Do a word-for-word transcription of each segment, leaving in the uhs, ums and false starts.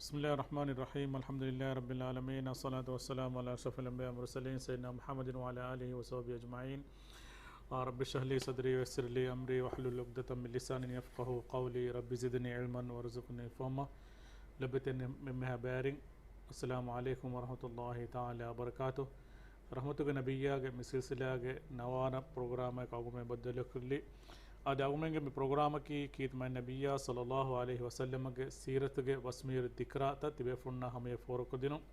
بسم الله الرحمن الرحيم. الحمد لله رب العالمين. الصلاة والسلام على أشرف الأنبياء والمرسلين سيدنا محمد وعلى آله وصحبه أجمعين. آه، رب اشرح لي صدري ويسر لي أمري واحلل عقدة من لساني يفقهوا قولي. رب زدني علما وارزقني فهما. ލޮބުވެތި އެންމެހާ ބައިވެރިން، السلام عليكم ورحمة الله تعالى وبركاته. ރަޙްމަތުގެ ނަބިއްޔާގެ މި ސިލްސިލާގެ ނަވާރަ ޕްރޮގްރާމަކަށް އަޅުގަނޑުމެން ބައްދަލުކޮށްލީ. އަދި އަޅުގަނޑުމެންގެ މި ޕްރޮގްރާމަކީ ކީރިތި މާތް ނަބިއްޔާ ޞައްލައްލާހު ޢަލައިހި ވަސައްލަމަގެ ސީރަތުގެ ވަސްމީރު ޛިކްރާތައް ތިބޭފުޅުންނާ ހަމަޔަށް ފޯރުކޮށްދިނުން.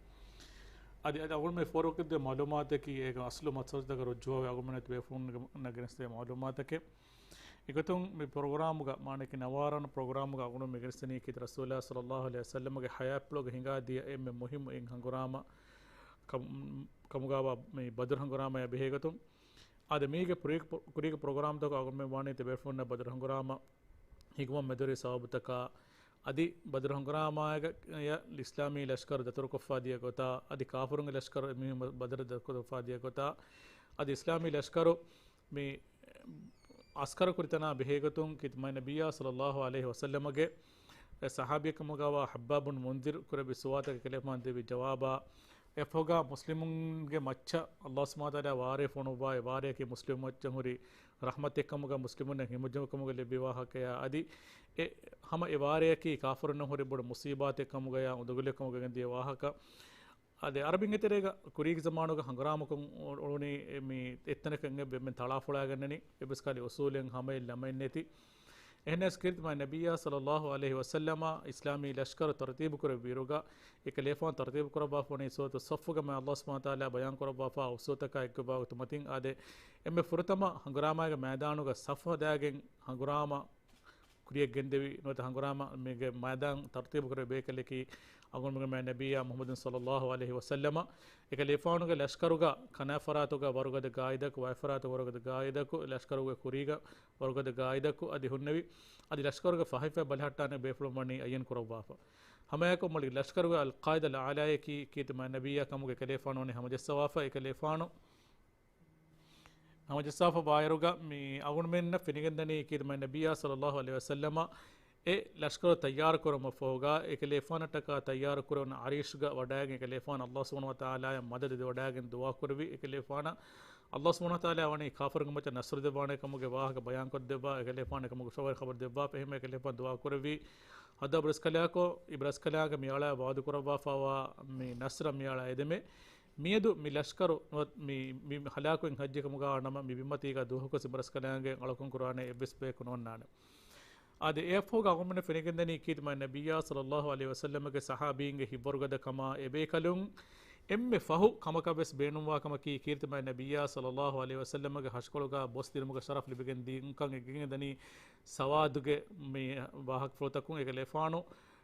އަދި އަދި އަޅުގަނޑުމެން ފޯރުކޮށްދޭ މަޢުލޫމާތަކީ އޭގެ އަސްލު މަޤްޞަދުތަކަށް ރުޖޫޢަވެ އަޅުގަނޑުމެން ތިބޭފުޅުންނަށް ގެނެސްދޭ މަޢުލޫމާތަކެއް. އެގޮތުން މި ޕްރޮގްރާމުގަ، މާނައަކީ ނަވާރަ ޕްރޮގްރާމުގަ އަޅުގަނޑު މި ގެނެސްދެނީ ކީރިތި ރަސޫލާ ޞައްލައްލާހު ޢަލައިހި ވަސައްލަމަގެ ޙަޔާތްޕުޅުގަ ހިނގާދިޔަ އެންމެ މުހިއްމު އެއް ހަނގުރާމަ ކަމު-، ކަމުގައިވާ މި ބަދުރު ހަނގުރާމަޔާ ބެހޭގޮތުން. އާދެ، މީގެ ކުރީ-، ކުރީގެ ޕްރޮގްރާމްތަކަށް އަޅުގަނޑުމެން ވާނީ ތިބޭފުޅުންނަށް ބަދުރު ހަނގުރާމަ ހިނގުމަށް މެދުވެރި ސަބަބުތަކާ، އަދި ބަދުރު ހަނގުރާމާގަ އިސްލާމީ ލަޝްކަރު ދަތުރުކޮށްފާ ދިޔަ ގޮތާ، އަދި ކާފަރުންގެ ލަޝްކަރު އެމީހުން ބަދަރަށް ދަތުރުކޮށްފާ ދިޔަ ގޮތާ، އަދި އިސްލާމީ ލަޝްކަރު މި އަސްކަރު ކުރިތަނާ ބެހޭގޮތުން ކީރިތި މާތް ނަބިއްޔާ ޞައްލައްލާހު ޢަލައިހި ވަސައްލަމަގެ އެ ޞަޙާބީއެއް ކަމުގައިވާ ޙައްބާބުން މުންޛިރު ކުރެއްވި ސުވާލުތަކަށް އެކަލޭފާނު ދެއްވި ޖަވާބާ، އެފަހުގަ މުސްލިމުންގެ މައްޗަށް ﷲ ސުބްޙާނަހޫ ވަތަޢާލާ ވާރޭ ފޮނުއްވާ، އެ ވާރެއަކީ މުސްލިމު މައްޗަށް ހުރި ރަޙްމަތެއް ކަމުގަ، މުސްލިމުންނަށް ހިމަޖުމަކަމުގަ ލެއްވި ވާހަކަޔާ، އަދި އެ ހަމަ އެ ވާރެއަކީ ކާފަރުންނަށް ހުރި ބޮޑު މުޞީބާތެއް ކަމުގަޔާ އުނދަގުލެއް ކަމުގަ ގެންދިޔަ ވާހަކަ. އާދެ، އަރަބިންގެ ތެރޭގަ ކުރީގެ ޒަމާނުގަ ހަނގުރާމަކޮށް އު-، އުޅުނީ މި އެއްތަނަކަށް އެނގެ ބެންމެން ތަޅާފޮޅާގަންނަނީ، އެއްވެސް ކަހަލަ އުސޫލެއް ހަމައެއް ލަމައެއް ނެތި. އެހެނަސް ކީރިތި މާތް ނަބިއްޔާ ޞައްލައްލާހު ޢަލައިހި ވަސައްލަމަ އިސްލާމީ ލަޝްކަރު ތަރުތީބު ކުރެއްވިއިރުގަ، އެކަލޭފާނު ތަރުތީބު ކުރައްވާފަ ވަނީ ސޫރަތު ޞައްފުގަ މާތް ﷲ ސުބްޙާނަހޫ ވަތަޢާލާ ބަޔާން ކުރައްވާފަ އުސޫލުތަކާ އެއްކޮށް ވާގޮތު މަތިން. އާދެ، އެންމެ ފުރަތަމަ ހަނގުރާމާގެ މައިދާނުގަ ޞަފް ހަދާގެން ހަނގުރާމަ ކުރިއަށް ގެންދެވި ނުވަތަ ހަނގުރާމަ މީގެ މައިދާން ތަރުތީބު ކުރެއްވި ބޭކަލަކީ އަޅުގަނޑުމެންގެ މާތް ނަބިއްޔާ މުޙައްމަދު ޞައްލައްލާހު ޢަލައިހި ވަސައްލަމަ. އެކަލޭފާނުގެ ލަޝްކަރުގަ ކަނާތް ފަރާތުގަ ވަރުގަދަ ގާއިދަކު، ވާތް ފަރާތު ވަރުގަދަ ގާއިދަކު، ލަޝްކަރުގެ ކުރީގަ ވަރުގަދަ ގާއިދަކު އަދި ހުންނެވި. އަދި ލަޝްކަރުގެ ފަހިފައި ބަލަހައްޓާނެ ބޭފުޅުން ވަނީ އައްޔަން ކުރައްވާފަ. ހަމައެކަމު މުޅި ލަޝްކަރުގެ އަލްޤާއިދަ އަލްއަޢްލާއަކީ ކީރިތި މާތް ނަބިއްޔާ ކަމުގެ އެކަލޭފާނު ވަނީ ހަމަޖައްސަވާފަ. އެކަލޭފާނު ހަމަޖައްސާފަ ވާއިރުގަ މި އަޅުގަނޑުމެންނަށް ފެނިގެންދަނީ ކީރިތި މާތް ނަބިއްޔާ ޞައްލައްލާހު ޢަލައިހި ވަސައްލަމަ އެ ލަޝްކަރު ތައްޔާރު ކުރުމަށްފަހުގަ، އެކަލޭފާނަށްޓަކާ ތައްޔާރު ކުރެވުނު ޢަރިޝްގަ ވަޑައިގެން އެކަލޭފާނު ﷲ ސުބްޙާނަހޫ ވަތަޢާލާއަށް މަދަދު ދެވަޑައިގެން ދުޢާ ކުރެއްވި. އެކަލޭފާނަށް ﷲ ސުބްޙާނަހޫ ވަތަޢާލާ ވަނީ ކާފަރުންގެ މައްޗަށް ނަޞްރު ދެއްވާނެ ކަމުގެ ވާހަކަ ބަޔާންކޮށްދެއްވާ، އެކަލޭފާނަށް ކަމުގެ ޚަބަރު ދެއްވާފަ. އެހެންވެ އެކަލޭފާނު ދުޢާ ކުރެއްވި. ހައްދާބު ރަސްކަލާކޮ، އިބްރަސްކަލާގެ މިއަޅާ ވަޢުދު ކުރައްވާފަވާ މި ނަޞްރަށް މިއަޅާ އެދެމޭ. މިއަދު މި ލަޝްކަރު ނުވަތަ މި، މި ހަލާކުވެން ހައްޖެ ކަމުގަ ނަމަ، މި ބިންމަތީގަ ދުވަހަކުވެސް އިބްރަސްކަލާނގެ އަޅުކަން ކުރާނެ އެއްވެސް ބަޔަކު ނޯންނާނެ. އާދެ، އެއަށްފަހުގަ އަޅުގަނޑުމެންނަށް ފެނިގެންދަނީ ކީރިތި މާތް ނަބިއްޔާ ޞައްލައްލާހު ޢަލައިހި ވަސައްލަމަގެ ޞަޙާބީންގެ ހިތްވަރުގަދަކަމާ އެބޭކަލުން އެންމެ ފަހު ކަމަކަށްވެސް ބޭނުންވާ ކަމަކީ ކީރިތި މާތް ނަބިއްޔާ ޞައްލައްލާހު ޢަލައިހި ވަސައްލަމަގެ ހަށިކޮޅުގަ ބޮސް ދިނުމުގެ ޝަރަފް ލިބިގެން ދިންކަން އެނގިގެންދަނީ ސަވާދުގެ މި ވާހަކަފުޅުތަކުން. އެކަލޭފާނު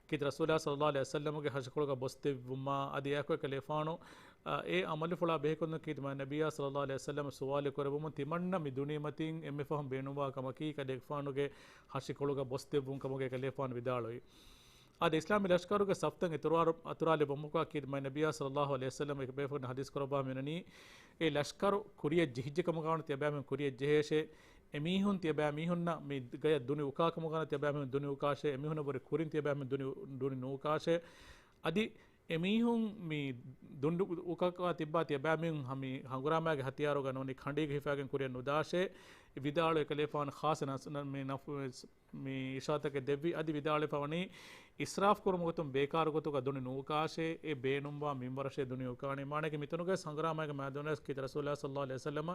ކީރިތި ރަސޫލާ ޞައްލައްލާހު ޢަލައިހި ވަސައްލަމަގެ ހަށިކޮޅުގަ ބޮސް ދެއްވުމާ އަދި އެއާއެކު އެކަލޭފާނު، އަ، އެ ޢަމަލުފުޅާ ބެހޭގޮތުން ކީރިތި މާތް ނަބިއްޔާ ޞައްލައްލާހު ޢަލައިހި ވަސައްލަމަށް ސުވާލެއް ކުރެއްވުމުން ތިމަންނަ މި ދުނިޔެމަތިން އެންމެ ފަހުން ބޭނުންވާ ކަމަކީ އެކަލޭގެފާނުގެ ހަށިކޮޅުގަ ބޮސް ދެއްވުން ކަމުގައި އެކަލޭފާނު ވިދާޅުވި. އާދެ، އިސްލާމީ ލަޝްކަރުގެ ސަފްތައް އަތުރާ-، އަތުރާލެއްވުމަކު ކީރިތި މާތް ނަބިއްޔާ ޞައްލައްލާހު ޢަލައިހި ވަސައްލަމަ އެކަލޭގެފާނު ޙަދީޘް ކުރައްވާ މިވަނީ، އެ ލަޝްކަރު ކުރިއަށް ޖެހިއްޖެ ކަމުގައި ތިޔަބައިމީހުން ކުރިއަށް ޖެހޭށޭ. އެމީހުން ތިޔަބައިމީހުންނަށް މި ގަޔަށް ދުނި އުކާ ކަމުގައި ތިޔަބައިމީހުން ދުނި އުކާށޭ. އެމީހުންނަށްވުރެ ކުރިން ތިޔަބައިމީހުން ދުނި، ދުނި ނުއުކާށޭ. އަދި އެމީހުން މި ދުނޑު އުކަކާ ތިއްބާ ތިޔަބައިމީހުން ހަމި ހަނގުރާމާގެ ހަތިޔާރުގަ ނޫނީ ކަނޑީގަ ހިފާގެން ކުރިއަށް ނުދާށޭ. ވިދާޅު އެކަލޭފާނު ޚާއްޞަ ނަސް-، މި ނަފް-، މި އިޝާރާތަކެއް ދެއްވި. އަދި ވިދާޅުވެފަ ވަނީ އިސްރާފް ކުރުމުގެ ގޮތުން ބޭކާރު ގޮތުގަ ދުނި ނުއުކާށޭ. އެ ބޭނުންވާ މިންވަރަށޭ ދުނި އުކާނީ. މާނައަކީ މިތަނުގައި ހަނގުރާމާގެ މައިދާނުގައި ކީރިތި ރަސޫލާ ޞައްލައްލާހު ޢަލައިހި ވަސައްލަމަ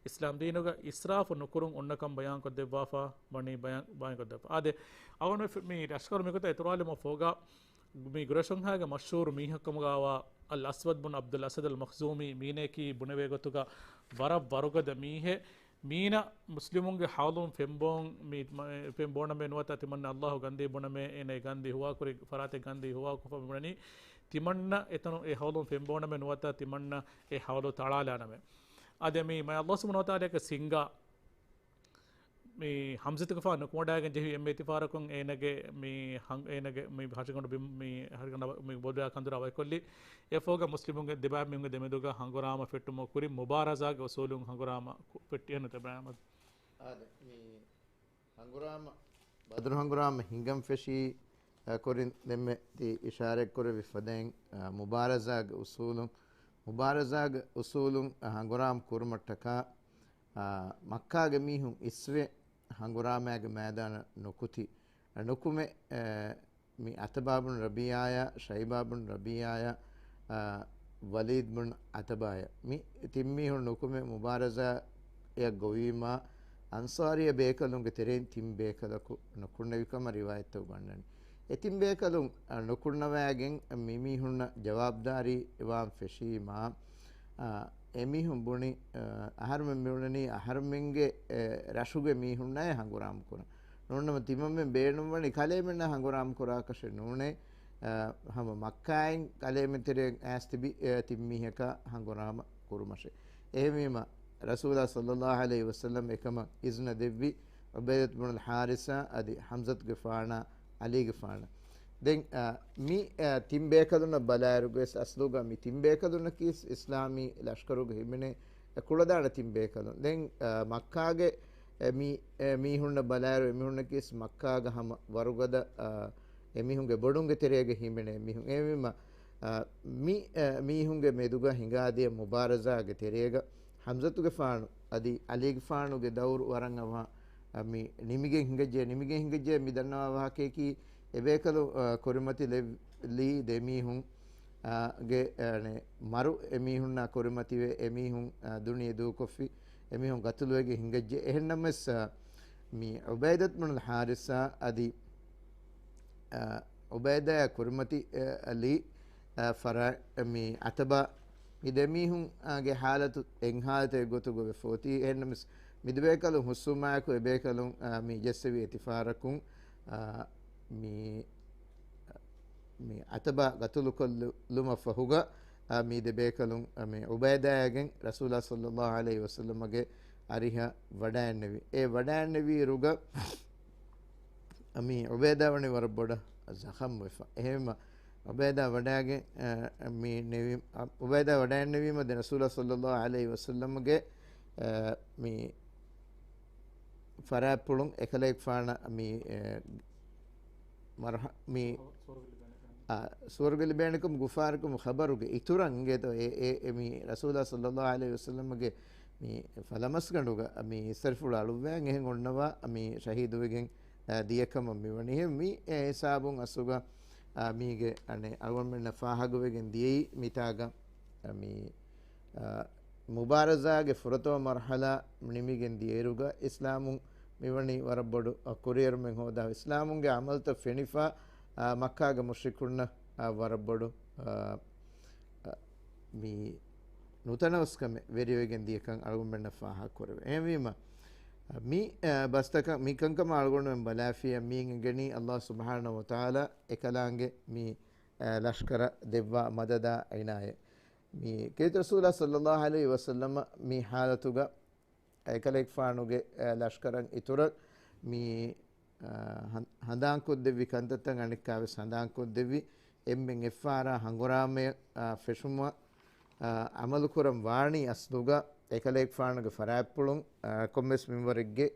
އިސްލާމް ދީނުގަ އިސްރާފު ނުކުރުން އޮންނަކަން ބަޔާންކޮށްދެއްވާފަ ވަނީ ބަޔާން، ބަޔާންކޮށްދެއްވާފަ. އާދެ، އަޅުގަނޑު މި ލަޝްކަރު މިގޮތަށް އަތުރާލުމަށް ފަހުގަ މި ގުރޭޝުންހާގެ މަޝްހޫރު މީހަކު ކަމުގައިވާ އަލް އަސްވަދް ބުން ޢަބްދުލް އަސަދް އަލް މަޚްޒޫމީ މީނައަކީ ބުނެވޭ ގޮތުގަ ވަރަށް ވަރުގަދަ މީހެއް. މީނަ މުސްލިމުންގެ ހައުލުން ފެންބޯން މި، މަ-، ފެންބޯނަމޭ ނުވަތަ ތިމަންނަ ﷲ ގަންދީ ބުނަމޭ އޭނަ ގަންދީ ހުވާކުރި ފަރާތެއް ގަންދީ ހުވާކޮށްފަ ބުނަނީ ތިމަންނަ އެތަނު އެ ހައުލުން ފެންބޯނަމޭ ނުވަތަ ތިމަންނަ އެ ހައުލު ތަޅާލާނަމޭ. އާދެ، މި މާތް ﷲ ސުބްޙާނަހޫ ވަތަޢާލާގެ ސިންގާ މި ހަމްޒަތުގެފާނު ނުކުމެވަޑައިގެން ޖެހި އެންމެ އިތިފާރަކުން އޭނަގެ މި ހަން-، އޭނަގެ މި ހަށިގަނޑު ބިން-، މި ހަށިގަނޑު މި ބޮލުގަ ކަނދުރާ ވަކިކޮށްލި. އެފަހުގަ މުސްލިމުންގެ ދެބައިމީހުންގެ ދެމެދުގަ ހަނގުރާމަ ފެއްޓުމަށް ކުރި މުބާރަޒާގެ އުސޫލުން ހަނގުރާމަ ކު-، ފެއްޓި އެހެން ތެބައިމަ. އާދެ، މި ހަނގުރާމަ، ބަދުރު ހަނގުރާމަ ހިނގަން ފެށީ، އަ، ކުރިން ދެންމެ ތި އިޝާރަތްކުރެއްވި ފަދައިން، އަ، މުބާރަޒާގެ އުސޫލުން، މުބާރަޒާގެ އުސޫލުން، އަ، ހަނގުރާމަ ކުރުމަށްޓަކާ، އާ، މައްކާގެ މީހުން އިސްވެ ހަނގުރާމައިގެ މައިދާނަށް ނުކުތި. ނުކުމެ، އެ، މި އަތުބާ ބުން ރަބީޢާޔާ، ޝައިބާ ބުން ރަބީޢާޔާ، އާ، ވަލީދު ބުން އަތުބާޔާ. މި ތިން މީހުން ނުކުމެ މުބާރަޒާއަށް ގޮވީމާ، އަންޞާރީ ބޭކަލުންގެ ތެރެއިން ތިން ބޭކަލަކު ނުކުންނެވި ކަމަށް ރިވާޔަތްތައް އުގަންނަނީ. އެ ތިން ބޭކަލުން، އަ، ނުކުންނަވައިގެން މި މީހުންނަށް ޖަވާބުދާރީ ވާން ފެށީމާ، އާ، އެމީހުން ބުނި، އާ، އަހަރުމެން މިއުޅެނީ އަހަރުމެންގެ، އެ، ރަށުގެ މީހުންނާއި ހަނގުރާމަ ކުރަން. ނޫންނަމަ ތިމަންމެން ބޭނުންވަނީ ކަލޭމެންނާ ހަނގުރާމަ ކުރާކަށެއް ނޫނޭ، އާ، ހަމަ މައްކާއިން ކަލޭމެން ތެރެއަށް އައިސް ތިބި، އެ، ތިން މީހަކާ ހަނގުރާމަ ކުރުމަށެ. އެހެންވީމަ، ރަސޫލާ ޞައްލައްލާހު ޢަލައިހި ވަސައްލަމް އެކަމަށް އިޒްނަ ދެއްވި ޢުބައިދަތު ބުނުލް ޙާރިސާ އަދި ޙަމްޒަތުގެފާނާ ޢަލީގެފާނަށް. ދެން، އަ، މި، އަ، ތިން ބޭކަލުންނަށް ބަލާއިރުގަވެސް އަސްލުގަ މި ތިން ބޭކަލުންނަކީ އިސް-، އިސްލާމީ ލަޝްކަރުގަ ހިމެނޭ އެ ކުޅަދާނަ ތިން ބޭކަލުން. ދެން، އަ، މައްކާގެ، އެ، މި، އެ، މީހުންނަށް ބަލާއިރު އެމީހުންނަކީ އިސް މައްކާގަ ހަމަ ވަރުގަދަ، އަ، އެމީހުންގެ ބޮޑުންގެ ތެރޭގަ ހިމެނޭ މީހުން. އެހެންވީމަ، އަ، މި، އަ، މީހުންގެ މެދުގަ ހިނގާދިޔަ މުބާރަޒާގެ ތެރޭގަ ޙަމްޒަތުގެފާނު އަދި ޢަލީގެފާނުގެ ދައުރު ވަރަށް އަވަހަށް، އަ، މި ނިމިގެން ހިނގައްޖެ، ނިމިގެން ހިނގައްޖެ މި ދަންނަވާ ވާހަކަޔަކީ، އެބޭކަލު، އަ، ކުރިމަތިލެއްވި ދެމީހުން، އަ، ގެ، އަ، ނެ، މަރު އެމީހުންނާ ކުރިމަތިވެ، އެމީހުން، އަ، ދުނިޔެ ދޫކޮށްފި، އެމީހުން ގަތުލުވެގެން ހިނގައްޖެ. އެހެންނަމަވެސް، އަ، މި ޢުބައިދަތު ބުނުލް ޙާރިސާ އަދި، އަ، ޢުބައިދާއާ ކުރިމަތި، އަ، އަލީ، އަ، ފަރާ، މި ޢަތުބާ، މި ދެމީހުން، އަ، ގެ ޙާލަތު އެއް ޙާލަތެއް ގޮތުގަ ވެފަ އޮތީ. އެހެންނަމަވެސް، މި ދެބޭކަލުން ހުސްވުމާއެކު އެބޭކަލުން، އަ، މި ޖެއްސެވި އެތިފާރަކުން، އަ، މި، މި ޢަތުބާ ގަތުލުކޮށްލުމަށް ފަހުގަ، އަ، މި ދެބޭކަލުން، އަ، މި ޢުބައިދާއާގެން ރަސޫލާ ޞައްލައްލާހު ޢަލައިހި ވަސައްލަމަގެ އަރިހަށް ވަޑައިންނެވި. އެ ވަޑައިންނެވިއިރުގަ، މި ޢުބައިދާ ވަނީ ވަރަށް ބޮޑަށް ޒަޚަމް ވެފަ. އެހެންވީމަ، ޢުބައިދާ ވަޑައިގެން، އަ، މި ނެވި-، އަ، ޢުބައިދާ ވަޑައިންނެވީމަ ދެން ރަސޫލާ ޞައްލައްލާހު ޢަލައިހި ވަސައްލަމަގެ، އަ، މި ފަރާތްޕުޅުން އެކަލޭގެފާނަށް މި، އެ، މަރުޙަ-، މި، އަ، ސުވަރުގެ ލިބޭނެކަމު ގުފާރިކަމު ޚަބަރުގެ އިތުރަށް އިނގޭތޯ އެ، އެ، އެ މި ރަސޫލާ ޞައްލައްލާހު ޢަލައިހި ވަސައްލަމަގެ މި ފަލަމަސްގަނޑުގަ މި އިސްރަފީލު އަޅުއްވައިގެން އެހެން އޮންނަވާ މި ޝަހީދުވެގެން، އަ، ދިޔަކަމަށް މިވަނީ. އެހެން މި އެ ހިސާބުން އަސްލުގަ، އަ، މީގެ އަނެއް އަޅުގަނޑުމެންނަށް ފާހަގަވެގެން ދިޔައީ މިތާގަ، އަ، މި، އަ، މުބާރަޒާގެ ފުރަތަމަ މަރުޙަލާ ނިމިގެން ދިޔައިރުގަ އިސްލާމުން މިވަނީ ވަރަށް ބޮޑު، އަ، ކުރިއެރުމެއް ހޯދާ އިސްލާމުންގެ ޢަމަލުތައް ފެނިފަ، އަ، މައްކާގެ މުޝްރިކުންނަށް، އަ، ވަރަށް ބޮޑު، އަ، އަ، މި ނުތަނަވަސްކަމެއް ވެރިވެގެން ދިޔަކަން އަޅުގަނޑުމެންނަށް ފާހަގަކުރެވޭ. އެހެންވީމަ، މި، އަ، ބަސްތަކަށް މި ކަންކަމަށް އަޅުގަނޑުމެން ބަލާފިޔަ މީން އެނގެނީ ﷲ ސުބްޙާނަހޫ ވަތަޢާލާ އެކަލާނގެ މި، އަ، ލަޝްކަރަށް ދެއްވާ މަދަދާ ޢިނާޔަތް. މި ކީރިތި ރަސޫލާ ޞައްލައްލާހު ޢަލައިހި ވަސައްލަމަ މި ޙާލަތުގަ އެކަލޭގެފާނުގެ، އަ، ލަޝްކަރަށް އިތުރަށް މި، އަ، ހަން-، ހަނދާންކޮށްދެއްވި ކަންތައްތައް އަނެއްކާވެސް ހަނދާންކޮށްދެއްވި. އެންމެން އެއްފަހަރާ ހަނގުރާމަޔަށް، އަ، ފެށުމަށް، އަ، ޢަމަލުކުރަން ވާނީ އަސްލުގަ އެކަލޭގެފާނުގެ ފަރާތްޕުޅުން، އަ، ކޮންމެސް މިންވަރެއްގެ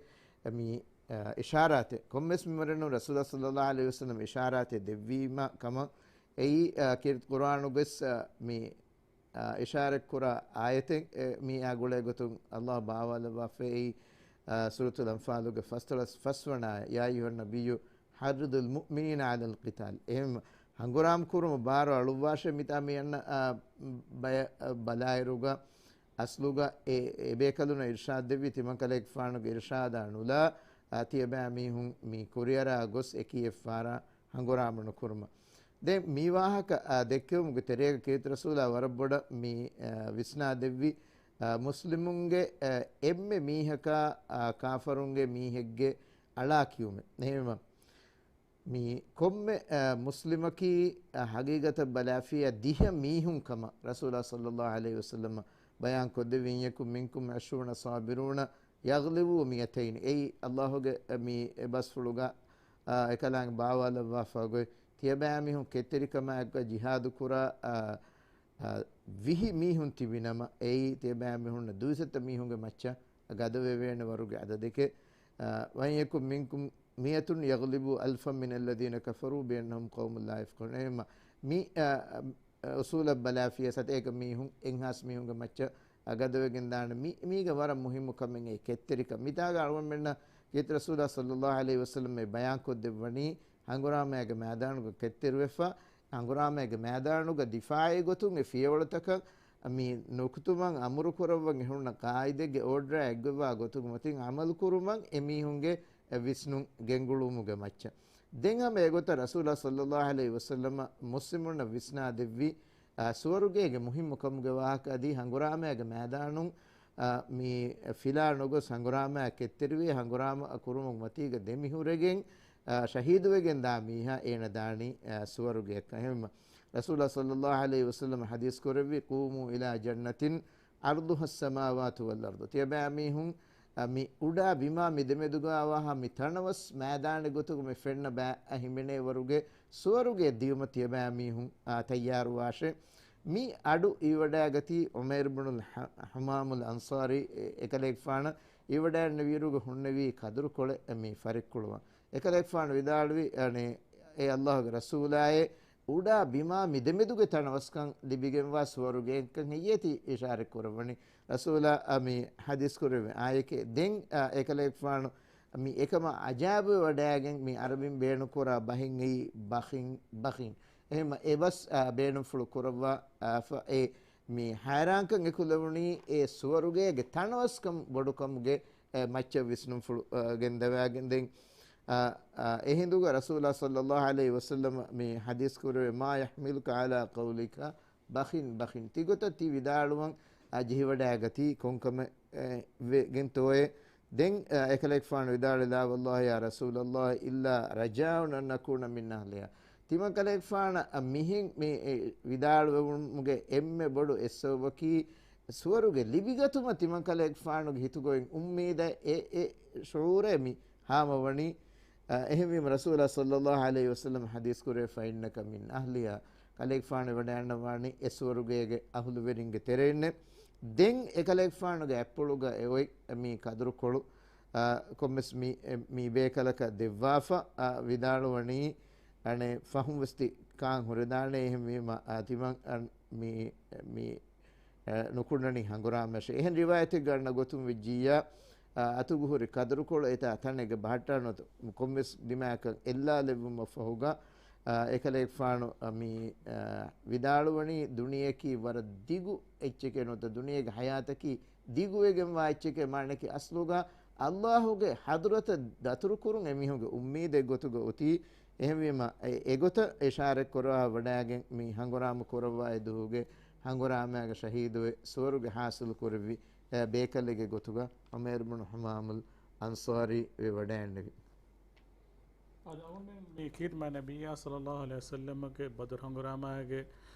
މި، އަ، އިޝާރާތެއް، ކޮންމެސް މިންވަރެއްނު ރަސޫލާ ޞައްލައްލާހު ޢަލައިހި ވަސައްލަމް އިޝާރާތެއް ދެއްވީމަ ކަމަށް އެއީ، އަ، ކީރިތި ޤުރުއާނުގަސް، އަ، މި އާ، އިޝާރަތްކުރާ އާޔަތެއް، އެ، މިއާ ގުޅޭގޮތުން ﷲ ބާވާލައްވާފައި، އާ، ސޫރަތުލް އަންފާލުގެ ފަސްދޮޅަސް ފަސްވަނަ އާޔަތް، "يا أيها النبي حرض المؤمنين على القتال." އެހެން ހަނގުރާމަ ކުރުމަށް ބާރު އަޅުއްވާށޭ މިތާ މި އަންނަ، އާ، ބަޔަށް، އާ، ބަލާއިރުގަ އަސްލުގަ އެ، އެބޭކަލުންނަށް އިރްޝާދް ދެއްވި ތިމަންކަލޭގެފާނުގެ އިރްޝާދާ ނުލާ، އާ، ތިޔަބައިމީހުން މި ކުރިއަރާ ގޮސް އެކީ އެއްފަހަރާ ހަނގުރާމަ ނުކުރުމަށް. ދެން މި ވާހަކަ، އާ، ދެއްކެވުމުގެ ތެރޭގަ ކީރިތި ރަސޫލާ ވަރަށް ބޮޑަށް މި، އާ، ވިސްނާ ދެއްވި، އާ، މުސްލިމުންގެ، އާ، އެންމެ މީހަކާ، އާ، ކާފަރުންގެ މީހެއްގެ އަޅާ ކިޔުމެއް. އެހެންވީމަ، މި ކޮންމެ، އާ، މުސްލިމަކީ، އާ، ހަގީގަތަށް ބަލާފިޔާ ދިހަ މީހުން ކަމަށް ރަސޫލާ ޞައްލައްލާހު ޢަލައިހި ވަސައްލަމަ ބަޔާން ކޮށްދެއްވި، "إن يكن منكم عشرون صابرون يغلبوا مائتين." އެއީ ﷲ ގެ މި އެ ބަސްފުޅުގަ، އާ، އެކަލާނގެ ބާވާލައްވާފަ ގޮތް، ތިޔަބައިމީހުން ކެތްތެރިކަމާއެކުގަ ޖިހާދު ކުރާ، އާ، އާ، ވިހި މީހުން ތިބިނަމަ، އެއީ ތިޔަބައިމީހުންނަށް ދުވިސައްތަ މީހުންގެ މައްޗަށް ގަދަވެވޭނެ ވަރުގެ އަދަދެކެ، އާ، "وإن يكن منكم مئة يغلبوا ألفا من الذين كفروا بأنهم قوم لا يفقهون. އެހެންމަ މި، އަ، އަ، އުސޫލަށް ބަލާފިޔަސް އަދި އޭގަ މީހުން އެއްހާސް މީހުންގެ މައްޗަށް، އަ، ގަދަވެގެން ދާނެ. މި، މީގަ ވަރަށް މުހިއްމު ކަމެއް އެ ކެތްތެރިކަން. މިތާގަ އަޅުގަނޑުމެންނަށް ކީރިތި ރަސޫލާ ޞައްލައްލާހު ޢަލައިހި ވަސައްލަމް މި ބަޔާންކޮށްދެއްވަނީ، ހަނގުރާމައިގެ މައިދާނުގަ ކެތްތެރިވެފަ، ހަނގުރާމައިގެ މައިދާނުގަ ދިފާޢީ ގޮތުން އެ ފިޔަވަޅުތަކަށް މި ނުކުތުމަށް އަމުރު ކުރައްވަން އެހުންނަ ޤާއިދެއްގެ އޯޑަރާ އެއްގޮތްވާ ގޮތުގެ މަތިން ޢަމަލު ކުރުމަށް އެ މީހުންގެ ވިސްނުން ގެންގުޅުވުމުގެ މައްޗަށް. ދެން ހަމަ އެގޮތަށް ރަސޫލާ ޞައްލައްލާހު ޢަލައިހި ވަސައްލަމަ މުސްލިމުންނަށް ވިސްނާ ދެއްވި، އާ، ސުވަރުގޭގެ މުހިއްމު ކަމުގެ ވާހަކަ އަދި ހަނގުރާމައިގެ މައިދާނުން، އާ، މި ފިލާ ނުގޮސް ހަނގުރާމައަށް ކެތްތެރިވެ، ހަނގުރާމަ ކުރުމުގެ މަތީގަ ދެ މިހުރެގެން، އާ، ޝަހީދުވެގެން ދާ މީހާ އޭނަ ދާނީ، އާ، ސުވަރުގެއަށް. އެހެންމަ ރަސޫލާ ޞައްލައްލާހު ޢަލައިހި ވަސައްލަމަ ޙަދީޘް ކުރެއްވި، "قوموا إلى جنة عرضها السماوات والأرض." ތިޔަބައިމީހުން، އަ، މި އުޑާ ބިމާ މި ދެމެދުގަ ވާހާ މި ތަނަވަސް މައިދާނެއް ގޮތުގަ މި ފެންނަ ބައި ހިމެނޭ ވަރުގެ ސުވަރުގެ ދިޔުމަށް ތިޔަބައިމީހުން، އާ، ތައްޔާރުވާށޭ. މި އަޑު އިވަޑައިގަތީ ޢުމައިރު ބުނުލް ޙަ-، ޙަމާމުލް އަންޞާރީ އެ-، އެކަލޭގެފާނަށް އިވަޑައިންނެވިއިރުގަ ހުންނެވީ ކަދުރުކޮޅެއް މި ފަރިއްކުޅުވަން. އެކަލޭގެފާނު ވިދާޅުވި، އަނެ، އޭ ﷲގެ ރަސޫލާއޭ، އުޑާ ބިމާ މި ދެމެދުގެ ތަނަވަސްކަން ލިބިގެންވާ ސުވަރުގެއަކަށް ހެއްޔޭތީ އިޝާރަތް ކުރައްވަނީ؟ ރަސޫލާ މި ޙަދީޘް ކުރެއްވި އާޔަކޭ. ދެން، އާ، އެކަލޭގެފާނު މި އެކަމަށް އަޖާއިބުވެވަޑައިގެން މި ޢަރަބިން ބޭނުންކުރާ ބަހެއް އެއީ ބަޚިން، ބަޚިން. އެހެންމަ އެ ބަސް، އާ، ބޭނުންފުޅު ކުރައްވާ، އާ، ފަ-، އެ މި ހައިރާންކަން އެކުލެވުނީ އެ ސުވަރުގޭގެ ތަނަވަސްކަން ބޮޑުކަމުގެ، އެ، މައްޗަށް ވިސްނުންފުޅު، އަ، ގެންދަވާގެން ދެން، އަ، އަ، އެހިނދުގަ ރަސޫލާ ޞައްލައްލާހު ޢަލައިހި ވަސައްލަމަ މި ޙަދީޘް ކުރެވޭ، "ما يحملك على قولك بخ بخ." ތިގޮތަށް ތި ވިދާޅުވަން، އަ، ޖެހިވަޑައިގަތީ ކޮންކަމެއް، އެ، ވެގެންތޯއޭ؟ ދެން، އަ، އެކަލޭގެފާނު ވިދާޅުވި، "لا والله يا رسول الله إلا رجاء أن نكون من أهلها." ތިމަންކަލޭގެފާނަށް މިހެން މި، އެ، ވިދާޅުވެވުމުގެ އެންމެ ބޮޑު އެއް ސަބަބަކީ، ސުވަރުގެ ލިބިގަތުމަށް ތިމަންކަލޭގެފާނުގެ ހިތުގައި އުއްމީދަށް އެ، އެ ޝުޢޫރެއް މި ހާމަވަނީ. އަ، އެހެންވީމަ ރަސޫލާ ޞައްލައްލާހު ޢަލައިހި ވަސައްލަމަ ޙަދީޘް ކުރޭ، "فإنك من أهلها." ކަލޭގެފާނު ވަޑައިންނަވާނީ އެ ސުވަރުގޭގެ އަހުލުވެރިންގެ ތެރެއިންނޭ. ދެން އެކަލޭގެފާނުގެ އަތްޕުޅުގަ އެ އޮތް މި ކަދުރުކޮޅު، އަ، ކޮންމެސް މި، އެ، މި ބޭކަލަކަށް ދެއްވާފަ، އަ، ވިދާޅުވަނީ، އަނެއް ފަހުން ވެސް ތި ކާން ހުރެދާނެ، އެހެންވީމަ، އަ، ތިމަން، އަ، މި، މި، އަ، ނުކުންނަނީ ހަނގުރާމަށޭ. އެހެން ރިވާޔަތެއްގަ އަންނަ ގޮތުން ވެއްޖިއްޔާ، އަ، އަތުގަ ހުރި ކަދުރުކޮޅު އެތާ ތަނެއްގަ ބަހައްޓާނުވަތަ ކޮންމެސް ބިމާއަކަށް އެއްލާލެއްވުމަށްފަހުގަ، އަ، އެކަލޭގެފާނު، އަ، މި، އަ، ވިދާޅުވަނީ ދުނިޔެއަކީ ވަރަށް ދިގު އެއްޗެކޭ ނުވަތަ ދުނިޔޭގެ ޙަޔާތަކީ ދިގުވެގެންވާ އެއްޗެކޭ، މާނައަކީ އަސްލުގަ ﷲގެ ޙަޟްރަތަށް ދަތުރުކުރުން އެމީހުންގެ އުއްމީދެއް ގޮތުގަ އޮތީ. އެހެންވީމަ، އެ، އެގޮތަށް އިޝާރަތް ކުރައްވާ ވަޑައިގެން މި ހަނގުރާމަ ކުރައްވާ އެ ދުވަހުގެ ހަނގުރާމައިގެ ޝަހީދުވެ، ސުވަރުގެ ޙާޞިލު ކުރެއްވި، އެ، ބޭކަލެއްގެ ގޮތުގަ ޢުމައިރު ބުނު ޙަމާމުލް އަންޞާރީ ވެވަޑައިންނެވި. އަދި އަޅުގަނޑުމެން މި ކީރިތި މާތް ނަބިއްޔާ ޞައްލައްލާހު ޢަލައިހި ވަސައްލަމަގެ ބަދުރު ހަނގުރާމައިގެ